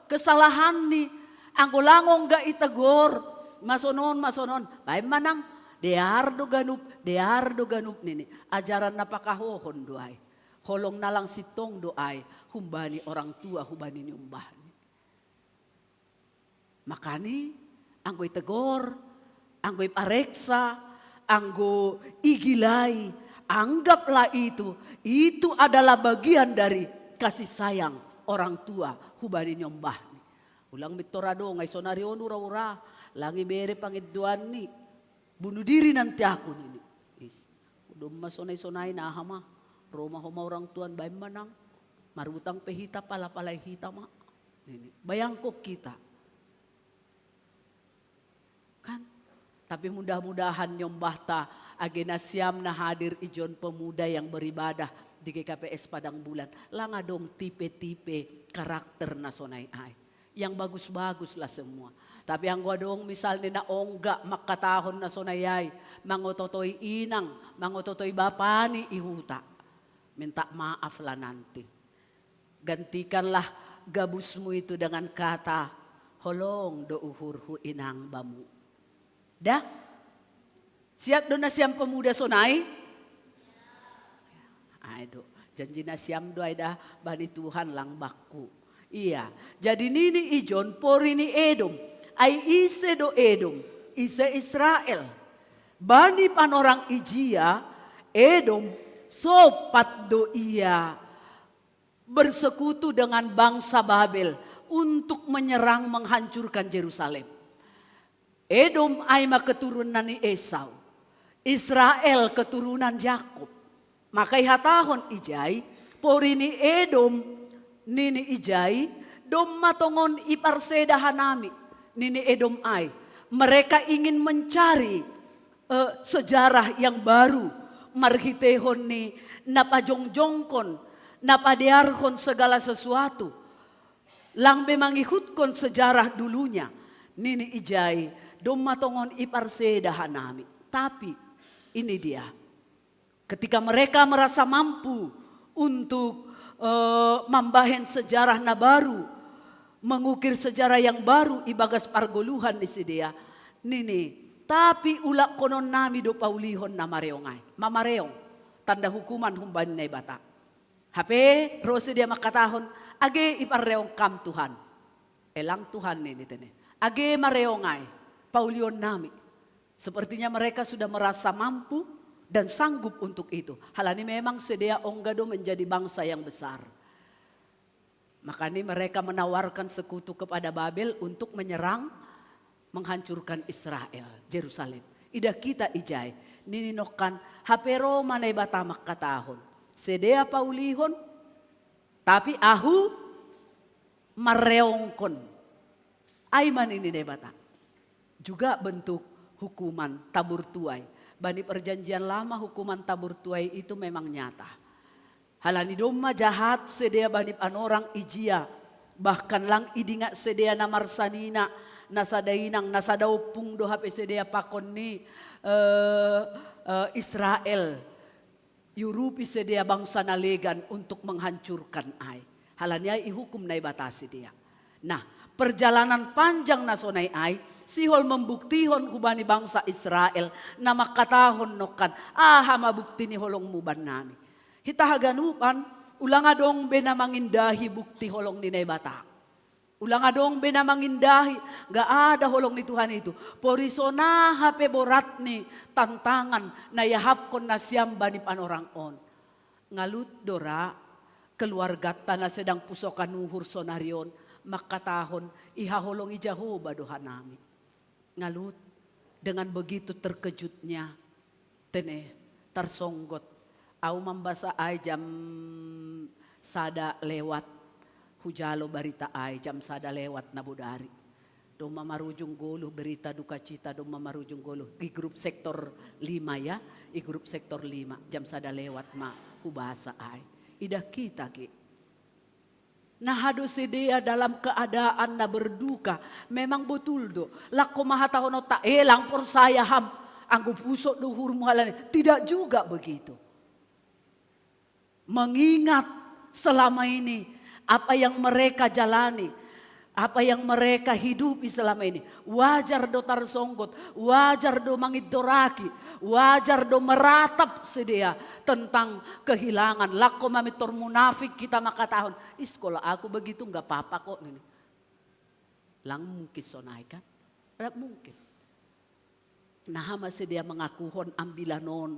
kesalahanni. Anggo lang ongga itegor, masonon, masonon, baen manang, dear do ganup, dear do ganup nini. Ajaran na pakahohon do ai. Holong na lang sintong do ai humbani orang tua, hubani niombahni. Makani, anggo itegor, anggo ipareksa, anggo igilai, anggaplah itu, itu adalah bagian dari kasih sayang orang tua hubani niombahni. Ulang mintor adong ai sonari on ura-ura, lang ibere pangindoanni. Bunuh diri nanti aku nini. Ih, domma sonai-sonai, naha ma, ro ma homa orang tuan, baen manang, marutang pe hita, pala-palai hita ma nini. Bayangkon hita. Kan? Tapi mudah-mudahan niombahta, age nasiam na hadir ijon pemuda yang beribadah di G K P S Padang Bulan, lang adong tipe-tipe karakter na sonai ai. Yang bagus-baguslah semua. Tapi anggo adong misalni na ongga mangkatahon na sonai ai, mangototoi inang, mangototoi bapani i huta, minta maaflah nanti. Gantikanlah gabusmu itu dengan kata, "Holong do uhurhu, inang, bamu." Dah? Siap do nasiam pemuda sonai? Ai do, janji nasiam do ai dah bani Tuhan, lang bakku. Ia, jadi nini ijon pori ni Edom. Ai ise do Edom? Ise Israel? Bani panorang ijia, Edom sopat do ia bersekutu dengan bangsa Babel untuk menyerang, menghancurkan Jerusalem. Edom ai ma keturunan ni Esau, Israel keturunan Yakub. Maka ihatahon ijai, pori ni Edom nini ijai, domma tongon iparseda hanami nini Edom ai. Mereka ingin mencari eh, sejarah yang baru marhiteihon ni na pajongjongkon, na padearhon segala sesuatu. Lang be mangihutkon sejarah dulunya nini ijai, domma tongon iparseda hanami. Tapi ini dia, ketika mereka merasa mampu untuk eh, mambahen sejarah na baru, mengukir sejarah yang baru ibagas pargoluhan ni sidea, nini, tapi ulak konon nami do paulihon na mareong ai. Mamareong, tanda hukuman humbani Naibata. Hape ro sidea mangkatahon, age iparreong kam Tuhan. Elang Tuhan nini tene. Age mareong ai, paulihon nami. Sepertinya mereka sudah merasa mampu dan sanggup untuk itu. Halani memang sidea ongga do menjadi bangsa yang besar. Makanya mereka menawarkan sekutu kepada Babel untuk menyerang, menghancurkan Israel, Jerusalem. Ida kita ijai, nini nongkan, hape ro ma Naibata mangkatahon, sidea paulihon, tapi ahu marreongkon. Ai ma nini Naibata. Juga bentuk hukuman tabur tuai. Bani perjanjian lama hukuman tabur tuai itu memang nyata. Halani domma jahat sidea bani panorang ijia, bahkan lang idingat sidea na marsanina, na sada inang, na sada ompung do hape sidea pakon ni eh, eh, Israel. Iurupi sidea bangsa na legan untuk menghancurkan ai. Halani ai ihukum Naibata sidea. Nah, perjalanan panjang na sonai ai, sihol membuktihon hubani bangsa Israel, na mangkatahon nongkan, aha ma bukti ni holongmu bannami. Hita haganupan, ulang adong be na mangindahi bukti holong ni Naibata. Ulang adong be na mangindahi, nggak ada holong ni Tuhan itu. Pori sonai hape borat ni tantangan na iahapkon nasiam bani panorang on. Ngalut do ra keluargata na sedang pusokan uhur sonari on, mangkatahon, ihaholongi Jahowa do hanami. Ngalut, dengan begitu terkejutnya, tene, tarsonggot. Au mambasa ai jam sada lewat, hujalo barita ai jam sada lewat na bodari. Dong mamarujung goluh, berita duka cita dong mamarujung goluh. Di grup sektor lima ya, di grup sektor lima. Jam sada lewat ma hubasa ai. Idah kita ki. Nah, hado sidea dalam keadaan na berduka. Memang betul do. Lakko mahatahon otta, eh, lang porsaya ham. Anggo pusok do uhurmu halani. Tidak juga begitu. Mengingat selama ini apa yang mereka jalani, apa yang mereka hidupi selama ini, wajar do tarsonggot, wajar do mangidoraki, wajar do meratap sidea tentang kehilangan. Lakko mamintor munafik kita makatahon, "Ih, sekolah aku begitu nggak apa-apa kok," ini. Lang mungkin sonai kan? Tidak mungkin. Nah, ma sidea mengakuhon ambilan on.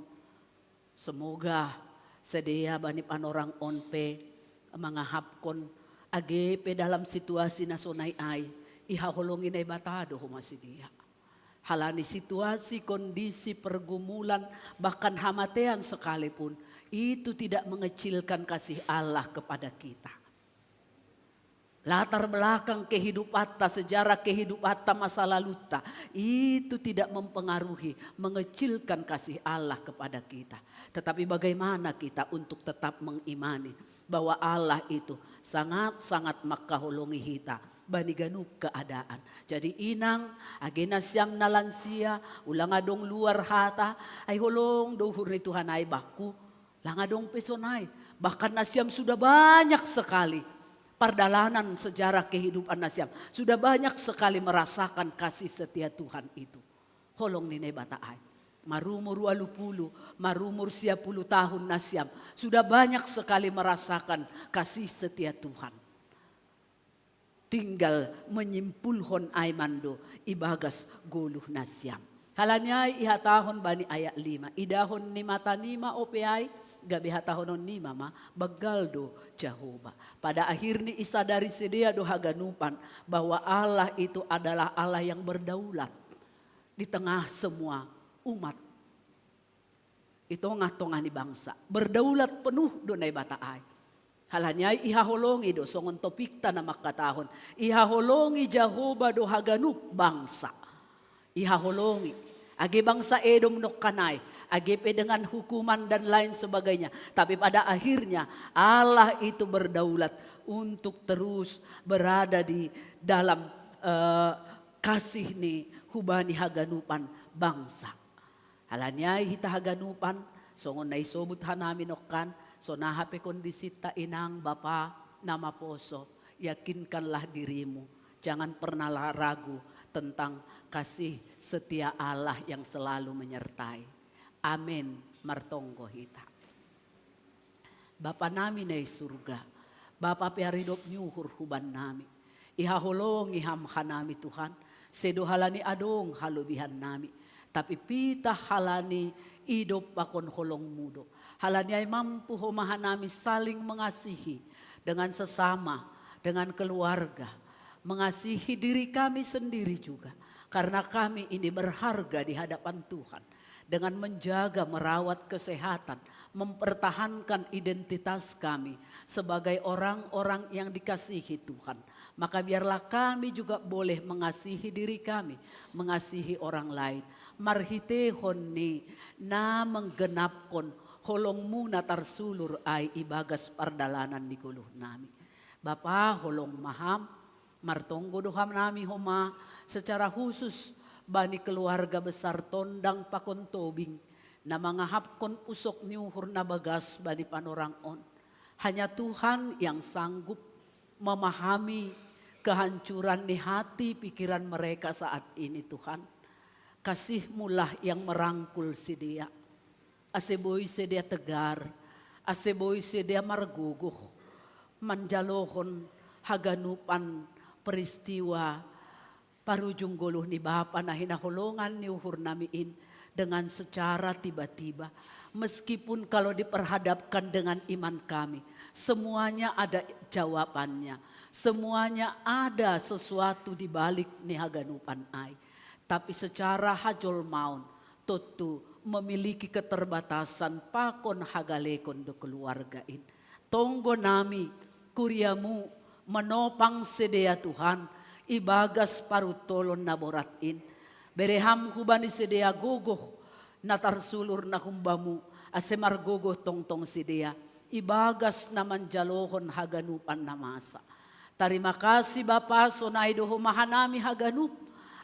Semoga sidea bani panorang on pe mangahapkon age pe dalam situasi na sonai ai, ihaholongi Naibata do homa sidea. Halani situasi, kondisi, pergumulan, bahkan hamatean sekalipun, itu tidak mengecilkan kasih Allah kepada kita. Latar belakang kehidupanta, sejarah kehidupanta, masa lalutta, itu tidak mempengaruhi, mengecilkan kasih Allah kepada kita. Tetapi bagaimana kita untuk tetap mengimani bahwa Allah itu sangat-sangat mangkaholongi hita bani ganup keadaan. Jadi inang, age nasiam na lansia, ulang adong luar hata, ai holong do uhur ni Tuhan ai bangku, lang adong pe sonai. Bahkan nasiam sudah banyak sekali pardalanan sejarah kehidupan nasiam. Sudah banyak sekali merasakan kasih setia Tuhan itu. Holong ni Naibata ai. Marumur ualu pulu, marumur sia pulu tahun nasiam. Sudah banyak sekali merasakan kasih setia Tuhan. Tinggal menyimpulhon ai ma ndo ibagas goluh nasiam. Halani ai ihatahon bani ayat lima, idahon ni matanima ope ai, gabe hatahononnima ma, banggal do Jahowa. Pada akhirni isadari sidea do haganupan bahwa Allah itu adalah Allah yang berdaulat di tengah semua umat. I tongah-tongah ni bangsa. Berdaulat penuh do Naibata ai. Halani ai ihaholongi do songon topikta na mangkatahon, ihaholongi Jahowa do haganup bangsa. Ihaholongi. Age bangsa Edom nongkan ai, age pe dengan hukuman dan lain sebagainya. Tapi pada akhirnya Allah itu berdaulat untuk terus berada di dalam eh, kasih ni hubani haganupan bangsa. Halani ai hita haganupan, songon na isobut hanami nongkan, sonaha pe kondisinta inang bapa na maposo, yakinkanlah dirimu, jangan pernah ragu tentang kasih setia Allah yang selalu menyertai. Amin. Martonggo hita. Bapa nami na i surga, Bapa pearidop ni uhur hubannami. Ihaholongi ham hanami Tuhan, sedo halani adong halobihan nami, tapi pitah halani idop pakon holongmu do. Halani ai mampu homa hanami saling mengasihi dengan sesama, dengan keluarga, mengasihi diri kami sendiri juga. Karena kami ini berharga di hadapan Tuhan. Dengan menjaga, merawat kesehatan, mempertahankan identitas kami sebagai orang-orang yang dikasihi Tuhan. Maka biarlah kami juga boleh mengasihi diri kami, mengasihi orang lain. Marhitehon ni na menggenapkon holongmu na tarsulur ai ibagas pardalanan ni goluh nami. Bapa, holong ma ham, martonggo do hanami homa secara khusus bani keluarga besar Tondang pakon Tobing na mangahapkon pusok ni uhur na bagas bani panorang on. Hanya Tuhan yang sanggup memahami kehancuran ni hati pikiran mereka saat ini, Tuhan. Kasih-Mulah yang merangkul sidea. Ase boi sidea tegar, ase boi sidea margogoh manjalohon haganupan peristiwa parujung goluh ni Bapa na hinaholongan ni uhur nami in dengan secara tiba-tiba. Meskipun kalau diperhadapkan dengan iman kami, semuanya ada jawabannya. Semuanya ada sesuatu di balik ni haganupan ai. Tapi secara hajolmaon, tontu memiliki keterbatasan pakon hagalekon do keluarga in. Tonggo nami, kuriamu, menopang sidea Tuhan, Ibagas paruntolon na borat in, bere Ham hubani sidea gogoh na tarsulur na humbamu, ase margogoh tongtong sidea ibagas na manjalohon haganupan na masa. Tarima kasih Bapa, sonai do homa hanami haganup,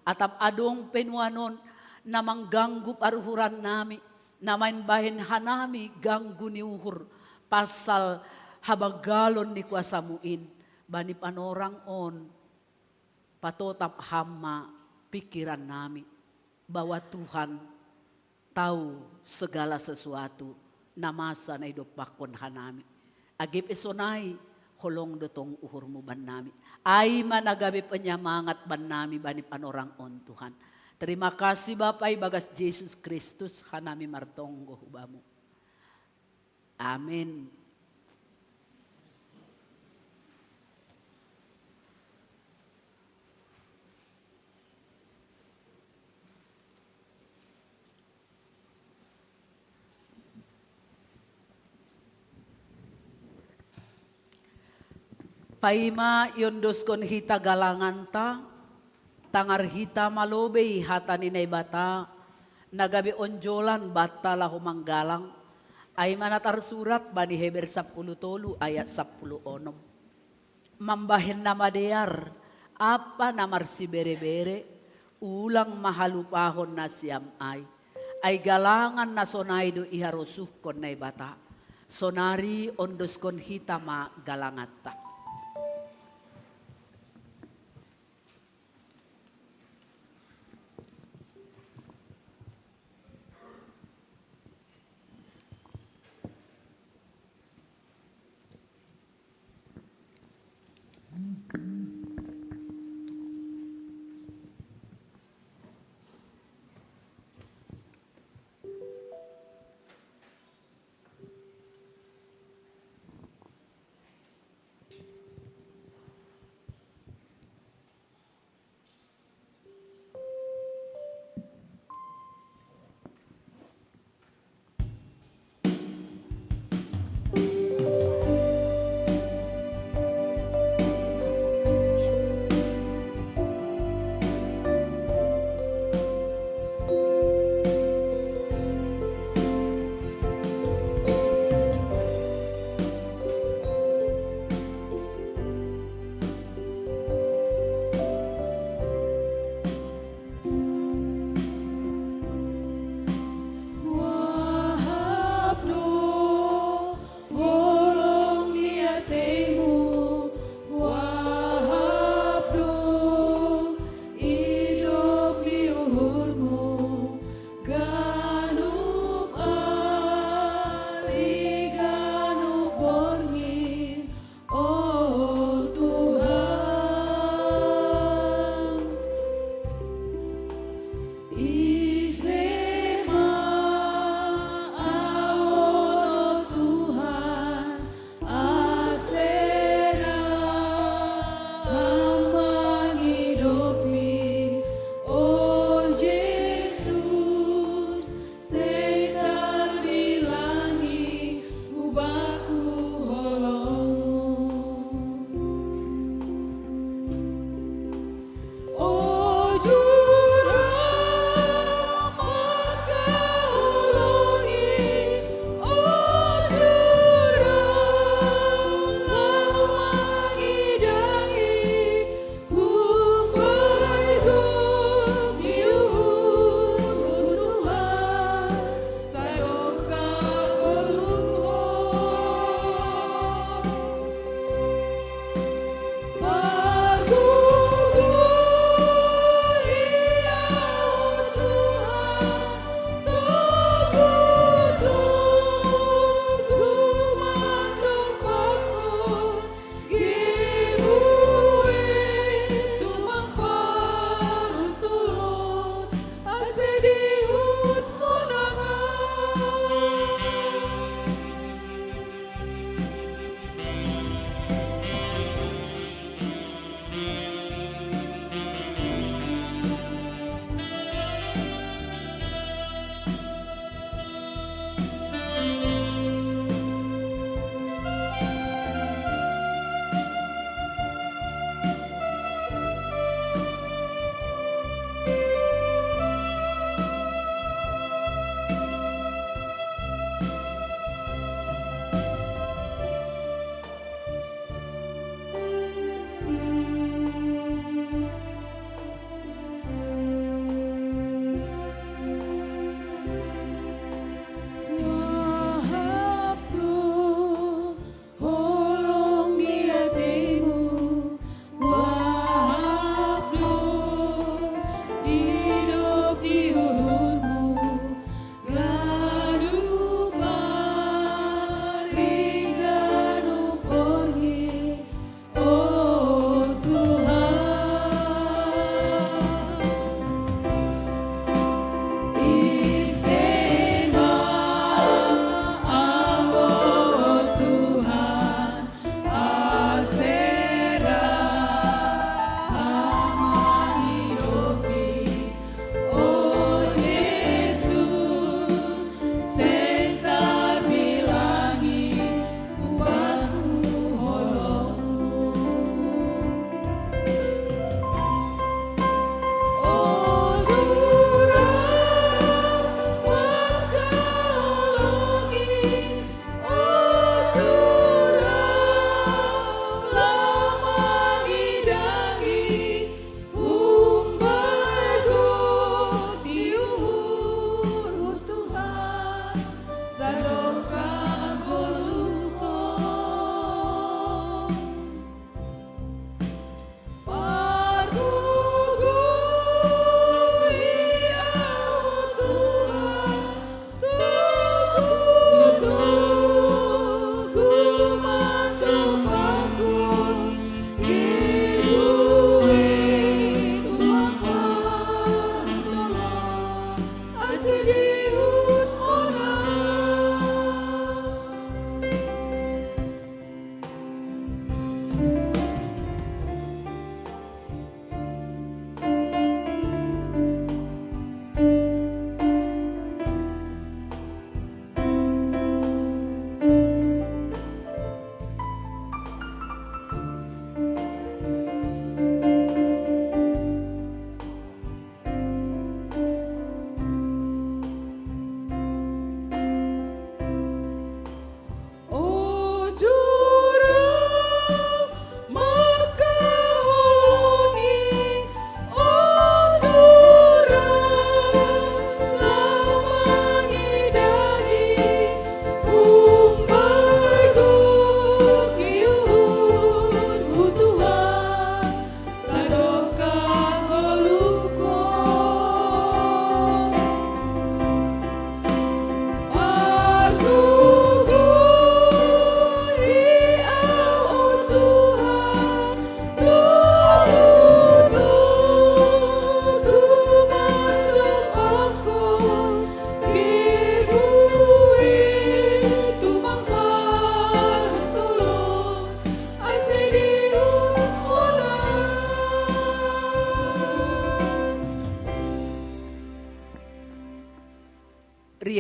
atap adong pe nuanon na mangganggu paruhuran nami, na main bahen hanami ganggu ni uhur pasal habagalon ni kuasamu in bani panorang on. Patotap Ham ma pikiran nami, bahwa Tuhan tahu segala sesuatu na masa na idompakkon hanami. Age pe sonai, holong do tong uhurmu bannami. Ai ma na gabe penyemangat bannami bani panorang on Tuhan. Terima kasih Bapa, ibagas Jesus Kristus hanami martonggo hubamu. Amin. Paima iondoskon hita galanganta, tangar hita ma lobei hata ni Naibata, na gabe onjolan banta laho manggalang, ai ma na tarsurat bani Heber sappulu tolu ayat sappulu onom. Mambahen na madear, ampa na marsibere-bere, ulang ma halupahon nasiam ai. Ai galangan na sonai do iharosuhkon Naibata. Sonari ondoskon hita ma galanganta.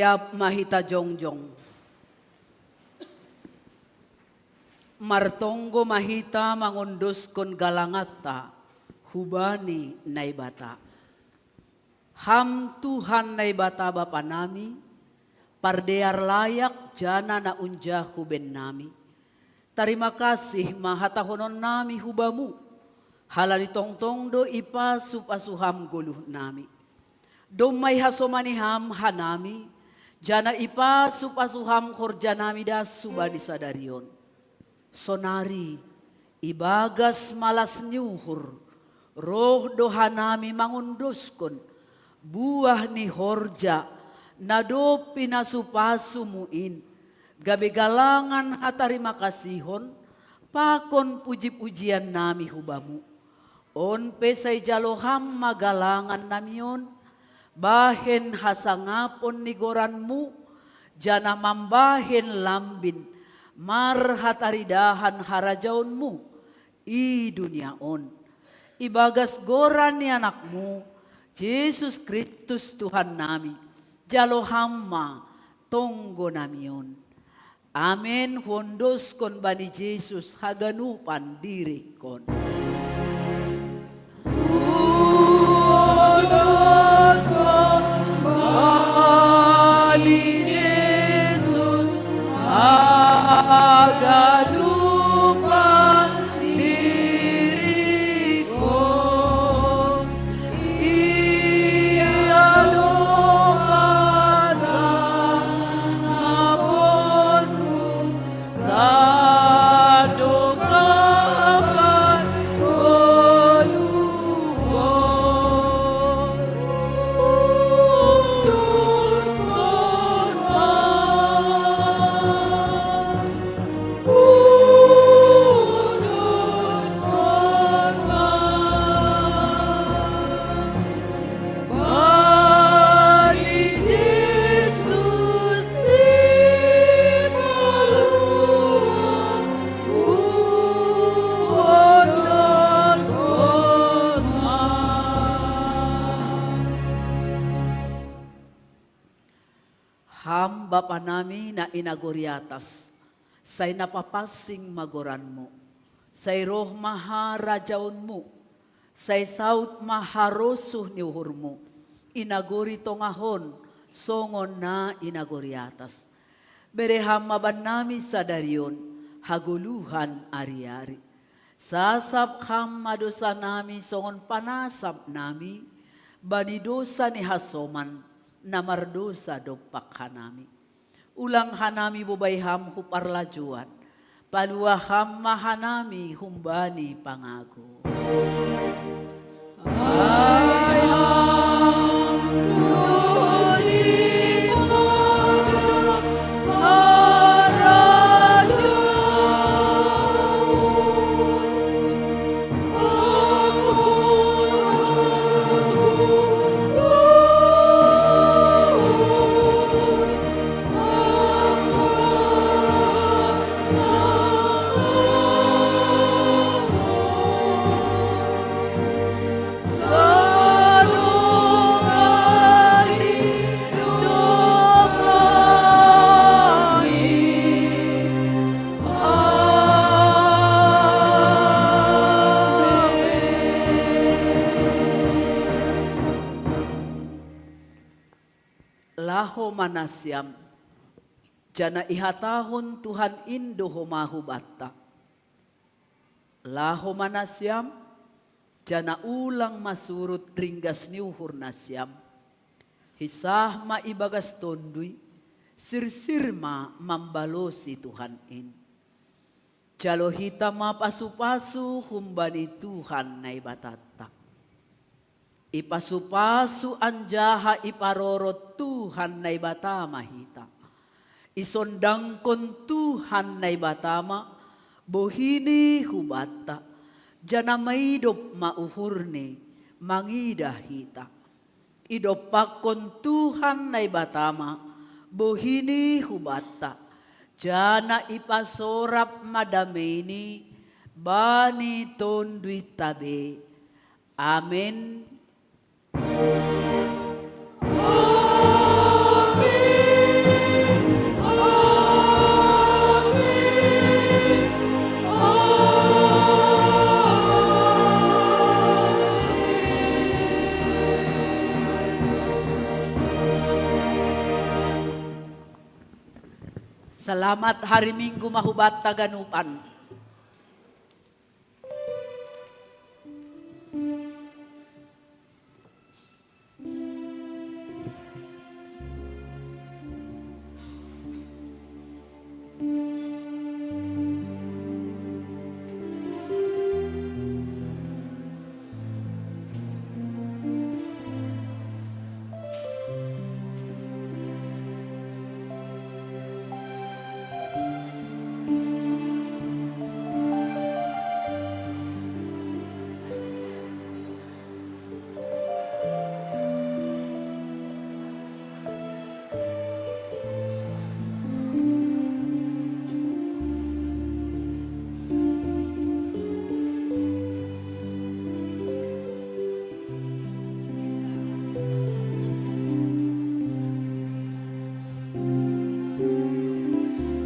Siap ma hita jongjong. Martonggo ma hita mangondoskon galanganta hubani Naibata. Ham Tuhan Naibata Bapa nami, pardear layak jana na unjahu bennami. Tarima kasih ma hatahononnami hu Bamu, halani tongtong do ipasu-pasu Ham goluh nami. Domma ihasomani Ham hanami, jana ipasu-pasu Ham horjanami das hubani sadari on. Sonari, ibagas malas ni uhur, roh do hanami mangondoskon buah ni horja na dob pinasu-pasumu in, gabe galangan hatarimakasihon pakon puji-pujiannami hu Bamu. On pe sai jalo Ham ma galangannami on, bahen hasangapon ni goranMu, jana mambahen lambin marhataridahan harajaonMu i dunia on. Ibagas goran ni AnakMu, Jesus Kristus Tuhannami, jalo Ham ma tonggonami on. Amen. Huondoskon bani Jesus haganupan diringkon. Huondoskon bani Jesus haganupan diringkon. Ia do pasangaponku, sadokah pangoluhon. Huondoskon ma. Ham Bapa nami na i nagori atas, sai na papansing ma goranMu, sai roh ma harajaonMu, sai saut ma harosuh ni uhurMu, i nagori tongah on songon na i nagori atas. Bere Ham ma bannami sadari on hagoluhan ari-ari. Sasap Ham ma dosanami songon panasapnami bani dosa ni hasoman na mardosa dompak hanami. Ulang hanami bobai Ham hu parlajouan, palua Ham ma hanami humbani pangago. Ai Ham do sipadan harajaon, Laho ma nasiam, jana ihatahon Tuhan in do homa hubanta: Laho ma nasiam, jana ulang ma surut ringgas ni uhur nasiam. Hinsah ma ibagas tonduy, sirsir ma mambalosi Tuhan in. Jalo hita ma pasu-pasu humbani Tuhan Naibatanta. Ipasu-pasu anjaha iparorot Tuhan Naibata ma hita. Isondangkon Tuhan Naibata ma bohini hubanta, jana maidop ma uhurni mangidah hita. Idompakkon Tuhan Naibata ma bohini hubanta, jana ipasorap ma dameini bani tonduynta be. Amen. Selamat hari Minggu mahubat taganupan.